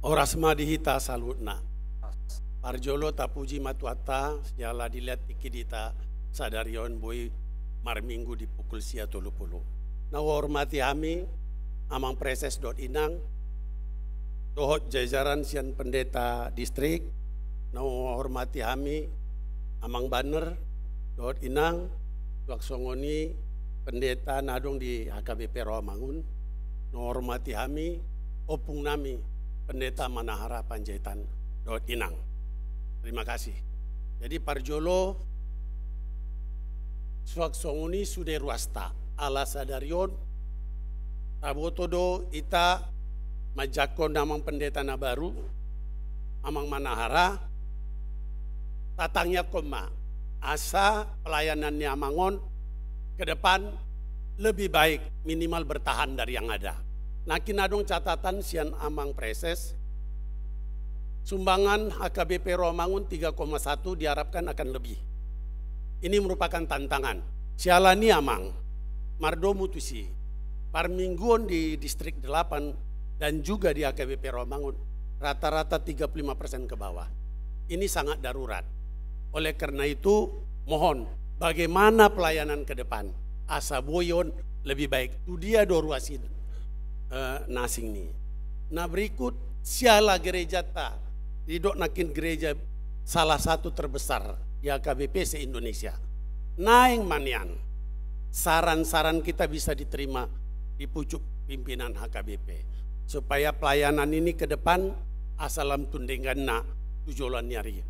Horas ma di hita saluhutna. Parjolo tapuji ma Tuhanta, siala dilehon tingki di hita sadari on boi marminggu di pukul sia tolu pulu. Na huhormati hami, Amang Praeses dohot Inang, dohot jajaran sian pendeta distrik, na huhormati hami, Amang Banner dohot Inang, suang songon i pendeta na adong di H K B P Rawamangun, na huhormati hami, ompung nami, Pendeta Manahara Panjaitan dohot Inang. Terima kasih. Jadi parjolo, suang songon i sude ruasta, ala sadari on, taboto do hita manjangkon Amang Pendeta na baru, Amang Manahara, tatangiangkon ma, asa pelayanan ni Amang on ke depan lebih baik, minimal bertahan dari yang ada. Nangkin adong catatan sian Amang Praeses, sumbangan H K B P Rawamangun tiga koma satu diharapkan akan lebih. Ini merupakan tantangan. Siala ni i Amang, mardomu tusi, parmingguon di Distrik delapan dan juga di H K B P Rawamangun, rata-rata tiga puluh lima persen ke bawah. Ini sangat darurat. Oleh karena itu, mohon, bagaimana pelayanan ke depan? Asa boi on lebih baik. Tu dia do ruas i, eh, na asing ni. Na berikut, siala gerejata, didok nangkin gereja salah satu terbesar di H K B P se-Indonesia. Naeng ma nian saran-saran kita bisa diterima di pucuk pimpinan H K B P, supaya pelayanan ini ke depan asa lam tu dengganna tu joloan ni ari.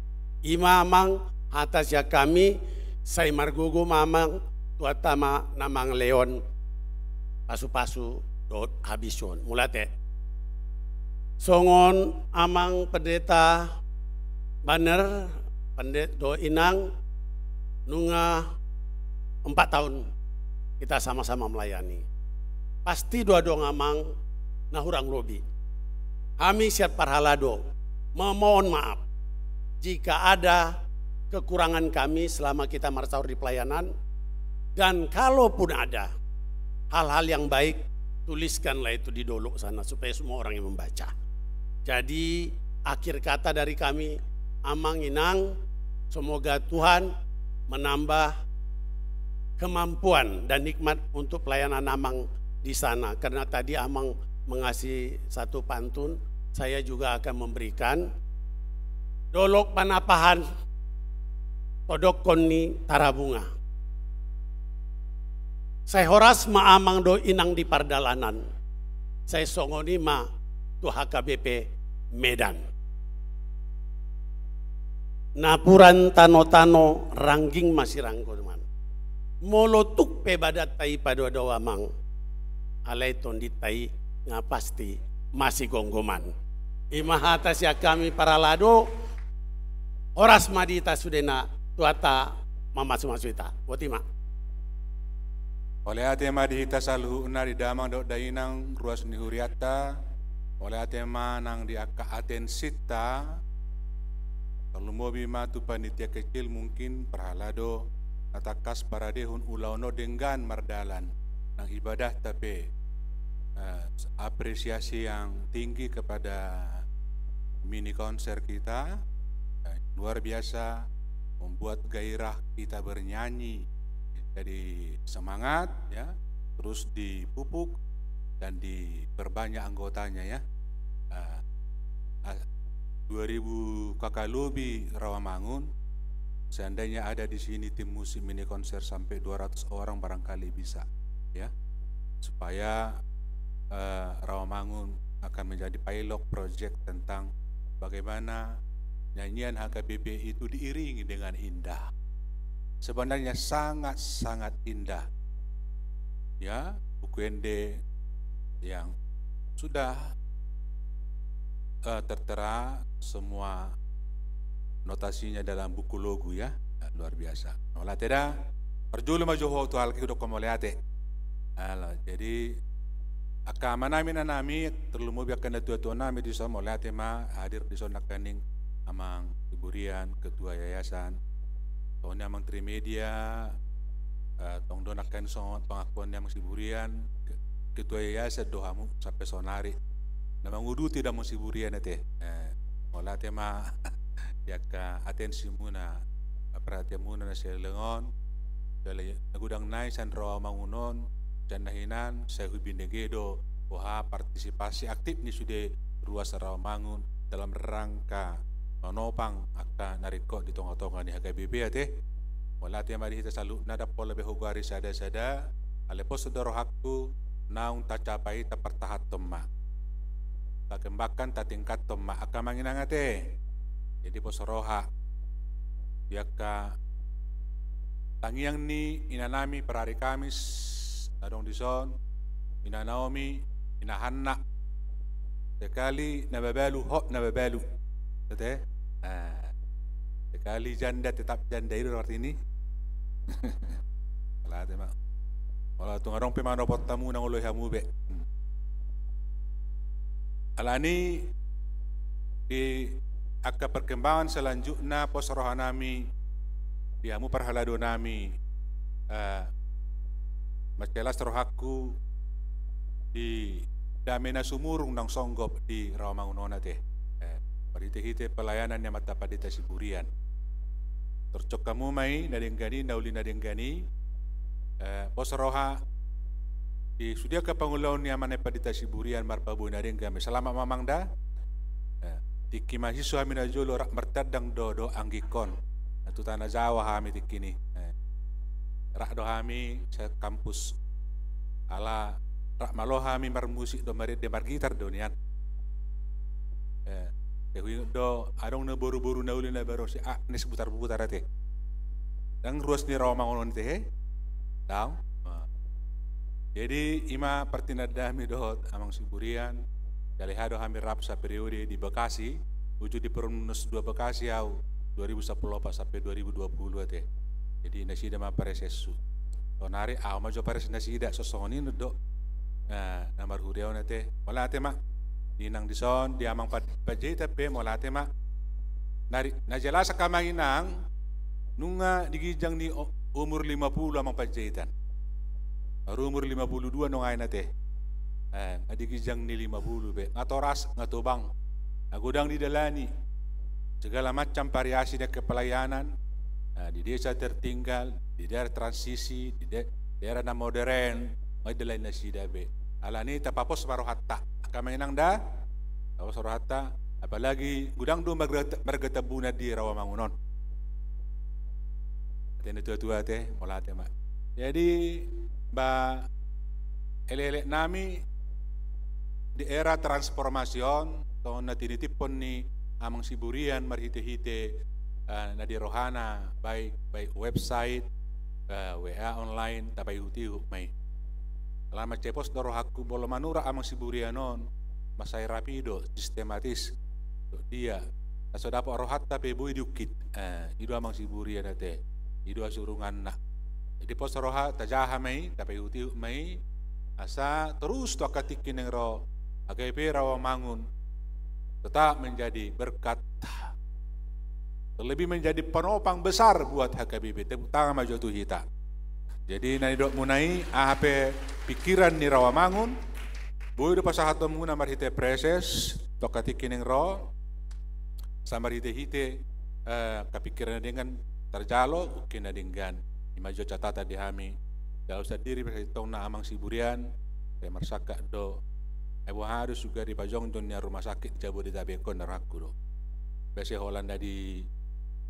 I ma amang hata sian hami, sai margogo ma amang Tuhanta ma na mangalehon pasu-pasu dohot habisuhon. Mauliate. Songon amang pendeta Banner, pendeta dohot inang, nunga empat tahun kita sama-sama melayani. Pasti do adong amang na hurang lobi. Hami sian parhalado memohon maaf jika ada kekurangan kami selama kita marsaor di pelayanan, dan kalaupun ada hal-hal yang baik, tuliskanlah itu di dolok sana supaya semua orang yang membaca. Jadi, akhir kata dari kami, amang inang, semoga Tuhan menambah kemampuan dan hikmat untuk pelayanan amang di sana. Karena tadi amang mengasih satu pantun, saya juga akan memberikan. Dolok Panapahan, todokkon ni Tarabunga. Sai horas ma amang dohot inang di pardalanan. Sai songon i ma tu H K B P Medan. Napuran tano-tano, rangging ma siranggoman. Molo tuk pe badanta i padoadao amang, alai tondinta i nga pasti masigomgoman. I ma hata sian hami parhalado, horas ma di hita sudena, Tuhanta mamasu-masu hita. Boti ma. Mauliate ma di hita saluhutna, di damang dohot dainang, ruas ni hurianta. Mauliate ma nang di angka atensinta. Tarlumobi ma tu panitia kecil, mungkin parhalado na tangkas paradehon ulaon on denggan mardalan nang ibadahta pe. Eh, apresiasi yang tinggi kepada mini konser kita. Eh, luar biasa, membuat gairah kita bernyanyi, jadi semangat, ya, terus dipupuk dan diperbanyak anggotanya, ya. Eh, ah, dua ribu K K lobi Rawamangun, seandainya ada di sini tim musik mini konser sampai dua ratus orang barangkali bisa, ya. Supaya, eh, Rawamangun akan menjadi pilot project tentang bagaimana nyanyian H K B P itu diiringi dengan indah. Sebenarnya sangat-sangat indah. Ya, buku ende yang sudah, eh, tertera semua notasinya dalam buku logu, ya. Luar biasa. Mauliate da. Parjolo ma jo ho tu halki, hudokkon mauliate. Ala, jadi, angka amanami, inanami, tarlumobi angka natuatuanami dison, mauliate ma hadir dison nangkaning Amang Siburian, Ketua Yayasan. Tong ni Amang Trimedia, eh, tong do nangkaning songon pangakuan ni Amang Siburian, ke-, Ketua Yayasan do hamu sampe sonari. Na manguduti do Amang Siburian ate. Eh, mauliate ma di angka atensimuna, perhatianmuna na saleleng on. Jala na godang nai sian Rawamangun on, sian na hinan, sai hubinege do boha partisipasi aktif ni sude ruas Rawamangun dalam rangka manopang angka na ringkot di tonga-tonga ni H K B P ate. Mauliate ma di hita saluhutna, ndang pola be hugoari sada-sada, alai pos do rohangku naung tacapai, tapartahanhon ma. Takembangkan, tatingkathon ma angka amang inang ate. Jadi pos roha di angka tangiang ni inanami parari Kamis na adong dison, Ina Naomi, Ina Hanna. Sekali na mabalu, hot na mabalu. Ate? Ah. Sekali janda, tetap janda, i do artini. Ala ate ma. Ala tung adong pe manopot hamu, ndang olo hamu be. Hmm. Alani di angka perkembangan selanjutna, pos rohanami di hamu parhaladonami, eh, mansai las rohangku di dame na sumurung naung songgop di Rawamangun on ate. Eh, marhite-hite pelayanan ni Amanta Pandita Siburian. Torjok hamu ma i na denggan i, na uli na denggan i, eh, pos roha di sude angka pangulaon ni Amanta Pandita Siburian marparbue na denggan ma i. Selamat ma amang da. Eh, Tingki mahasiswa hami najolo rap martandang do dohot anggingkon. Na tu Tanah Jawa hami tingki i. Eh. Rap do hami sekampus. Ala rap ma olo hami marmusik do marende, margitar do nian. Eh, huingot do adong na boru-boru na uli na baru si Agnes Butar-butar ate. Ndang ruas ni Rawamangun on ate he. Daong. Nah. Jadi ima partinandaan nami dohot Amang Siburian. Jala hea do hami rap saperiode di Bekasi, uju di Perumnas dua Bekasi au, dua ribu sampulu opat sampe dua ribu dua pulu ate. Jadi nasida ma paresesu. Sonari au ma jo pares nasida, songon i do. Nah, na marhuria on ate. Mauliate ma. Di inang dison, di amang Panjaitan pe mauliate ma. Nari, na jelas angka amang inang, nunga di ginjang ni umur lima pulu amang Panjaitan. Baru umur lima pulu dua nunga i ate. Eh, nga di ginjang ni lima pulu be. Nga toras, nga tobang. Nga godang didalani. Segala macam variasi ni angka pelayanan. Nah, di desa tertinggal, di daerah transisi, di daerah na modern, nga didalani nasida be. Alani i tapapos ma rohanta. Angka amang inang da, tapapos rohanta. Apalagi godang do marga, marga Tambunan di Rawamangun on. Ate na tua-tua ate, mauliate ma. Jadi, ba elek-elek nami di era transformasi on, songon na tinitiphon ni Amang Siburian marhite-hite, eh, na di rohana, baik, baik website, eh, W A online, tapaihut-ihut ma i. Alana mansai pos do rohangku molo manurat Amang Siburian on, mansai rapi do, sistematis. Dia, na so dapot rohanta pe boi diungkit. Eh, i do Amang Siburian ate. I do hasurunganna. Jadi pos roha, tajaha ma i, tapaihut-ihut ma i. Asa torus tu angka tingki naeng ro, H K B P Rawamangun tetap menjadi berkat, terlebih menjadi penopang besar buat H K B P. Tepuk tangan ma jo tu hita. Jadi na nidokmuna i, aha pe pikiran ni Rawamangun, boi do pasahatonmuna marhite praeses tu angka tingki naeng ro, asa marhite-hite, eh, angka pikiran na denggan tarjalo, ungkit na denggan. Ima jo catatan di hami. Jalo sandiri pe sasintongna Amang Siburian, sai marsangkap do. Ai boha do sugari pajongjong nian rumah sakit di Jabodetabek on, arahangku do. Base holan na di,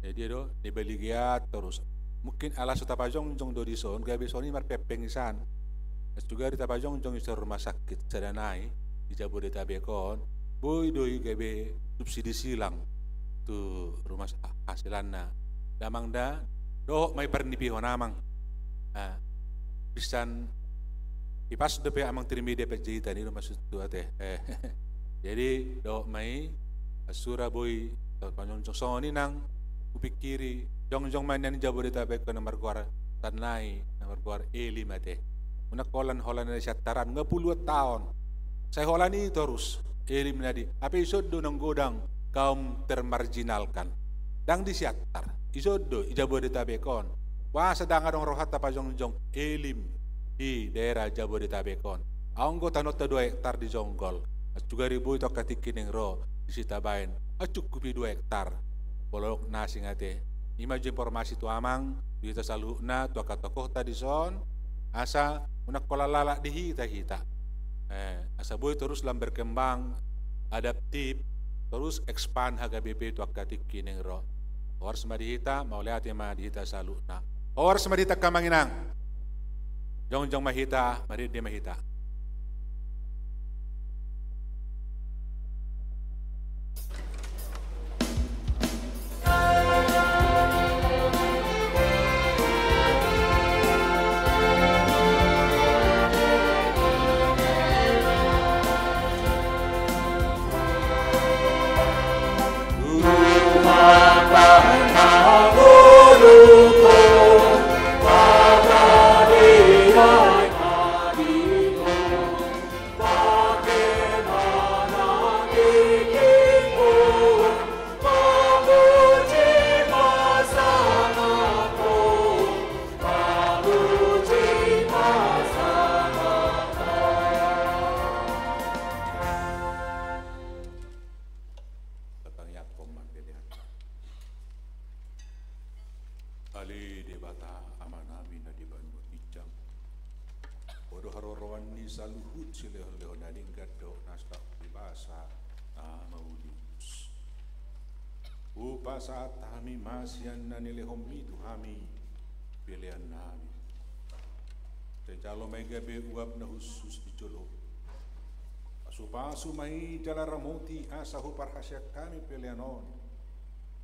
eh, dia do, di Baligiat torus. Mungkin ala so tapajongjong do dison, gabe songon i marpengpeng isan. Sugari tapajongjong ison rumah sakit sada nai di Jabodetabek on, boi do i gabe subsidi silang tu rumah sa-, hasilanna. Damang da, dohot ma i parnipihon amang. Ah, pisan, ipas dope amang Trimedia Panjaitan i do maksudhu ate. Eh, jadi dohot ma i, sura boi, tapajongjong songon i nang hupikiri, jongjong ma nian di Jabodetabek on na margoar sada nai, na margoar Elim ate. Unang holan, holan na di Siantar an, nga puluhan taon. Sai holan i torus, Elim na di. Hape ison do naung godang kaum termarginalkan. Ndang di Siantar. Ison do, di Jabodetabek on. Boasa ndang adong rohanta pajongjong Elim di daerah Jabodetabek on. Anggo tanonta dua hektar di jonggol. Sugari boi tu angka tingki naeng ro, disi tabaen. Acukupi dua hektar. Bolok na asing ate. Ima jo informasi tu amang, tu hita saluhutna, tu angka tokohta dison, asa unang holan lalap di hita hita. Eh, asa boi torus lam berkembang, adaptif, torus expand H K B P tu angka tingki naeng ro. Horas ma di hita, mauliate ma di hita saluhutna. Horas ma di hita angka amang inang. Jongjong ma hita, marende ma hita. Tatangiangkon ma pelean. Ale Debata Amanami na di banua ginjang, Ho do haroroan ni saluhut silehonlehon na denggan dohot na sahat di basa na mauliutus. Hupasahat hami ma sian na nilehonmi tu hami pelean nami. Sai jalo ma i gabe uap na hushus di jolo. Pasupasu ma i jala ramoti asa huparhaseang hami pelean on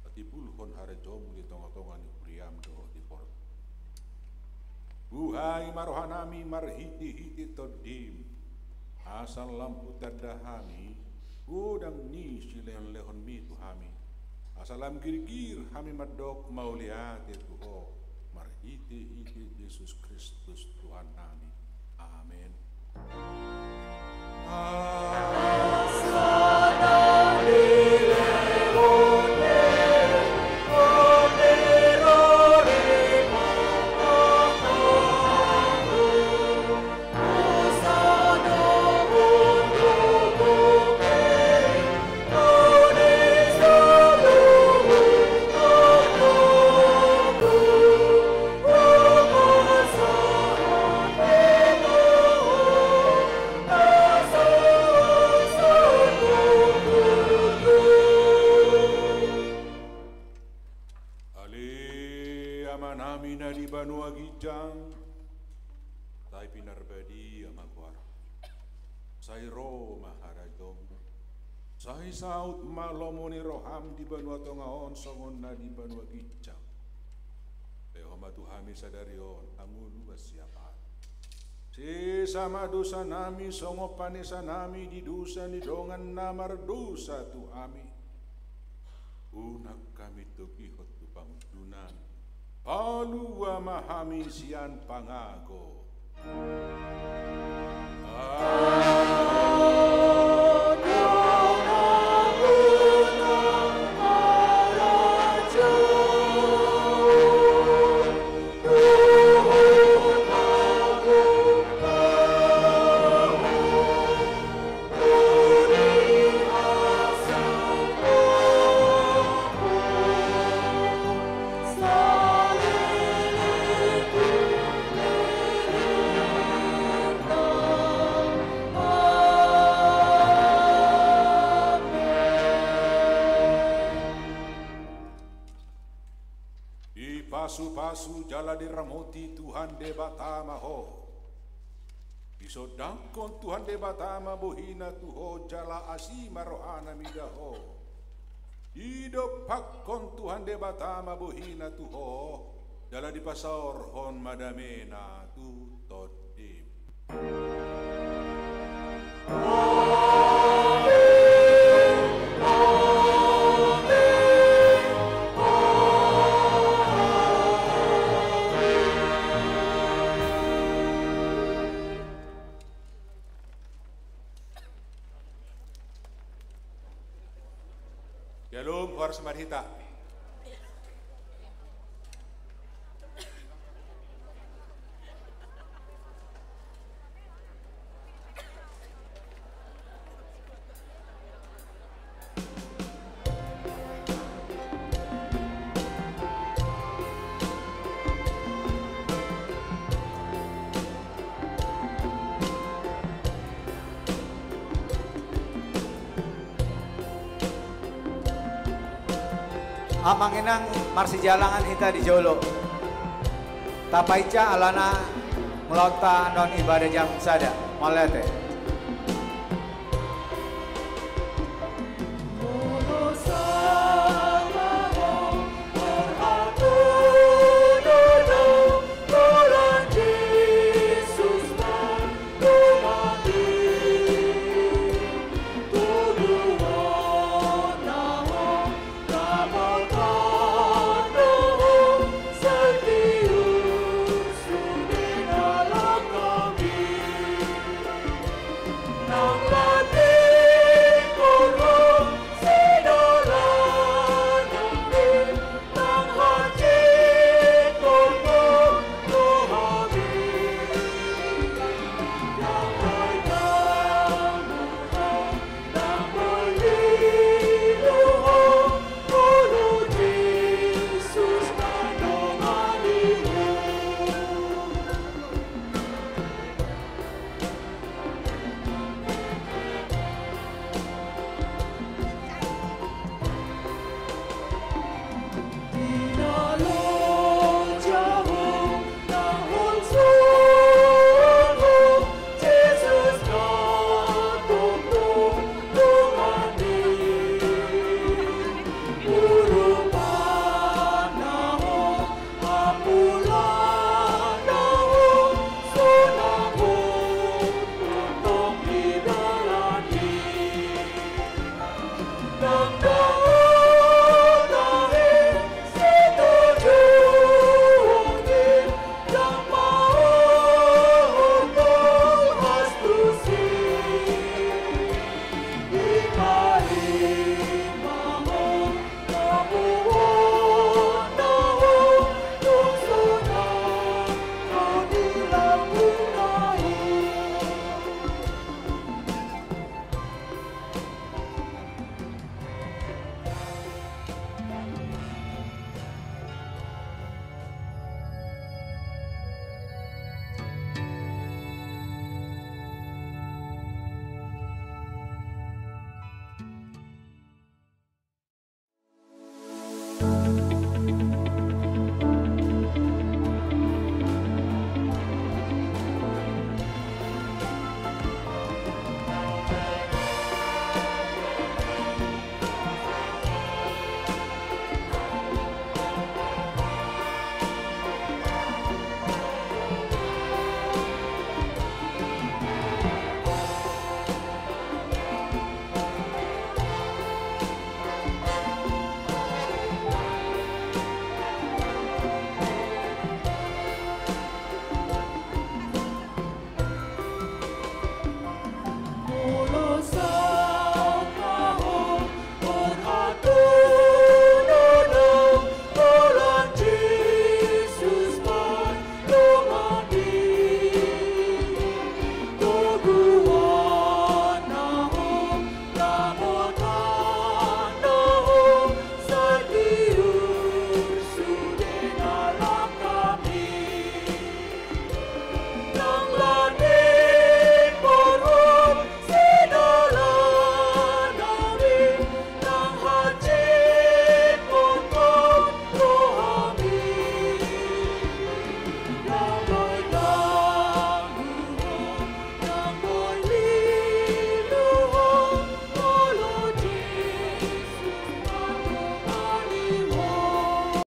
patimbulhon harajaonmu di tongatonga ni huriam dohot di portibi. Buhai ma rohanami marhitehite Tondim, asa lam hutanda hami godang ni silehonlehonmi tu hami, asa lam girgir hami mandok mauliate tu Ho marhitehite Jesus Kristus Tuhannami. Amen. Ale Amanami na di banua ginjang, sai pinarbadia ma goarmu. Sai ro ma harajaonmu. Sai saut ma lomo ni roham di banua tonga on songon na di banua ginjang. Lehon ma tu hami sadari on hangoluan siapari. Sesa ma dosanami songon panesanami di dosa ni dongan na mardosa tu hami. Unang hami togihon tu pangunjunan. Palua ma hami sian pangago. Dipasupasu jala diramoti Tuhan Debata ma ho. Disondangkon Tuhan Debata ma bohina tu ho jala asi ma rohana mida ho. Didompakkon Tuhan Debata ma bohina tu ho jala dipasaorhon ma damena tu tondim. Syalom, horas ma di hita. Amang inang, marsijalangan hita di jolo. Tapainsa alana mulaonta annon ibadah jam sada. Mauliate.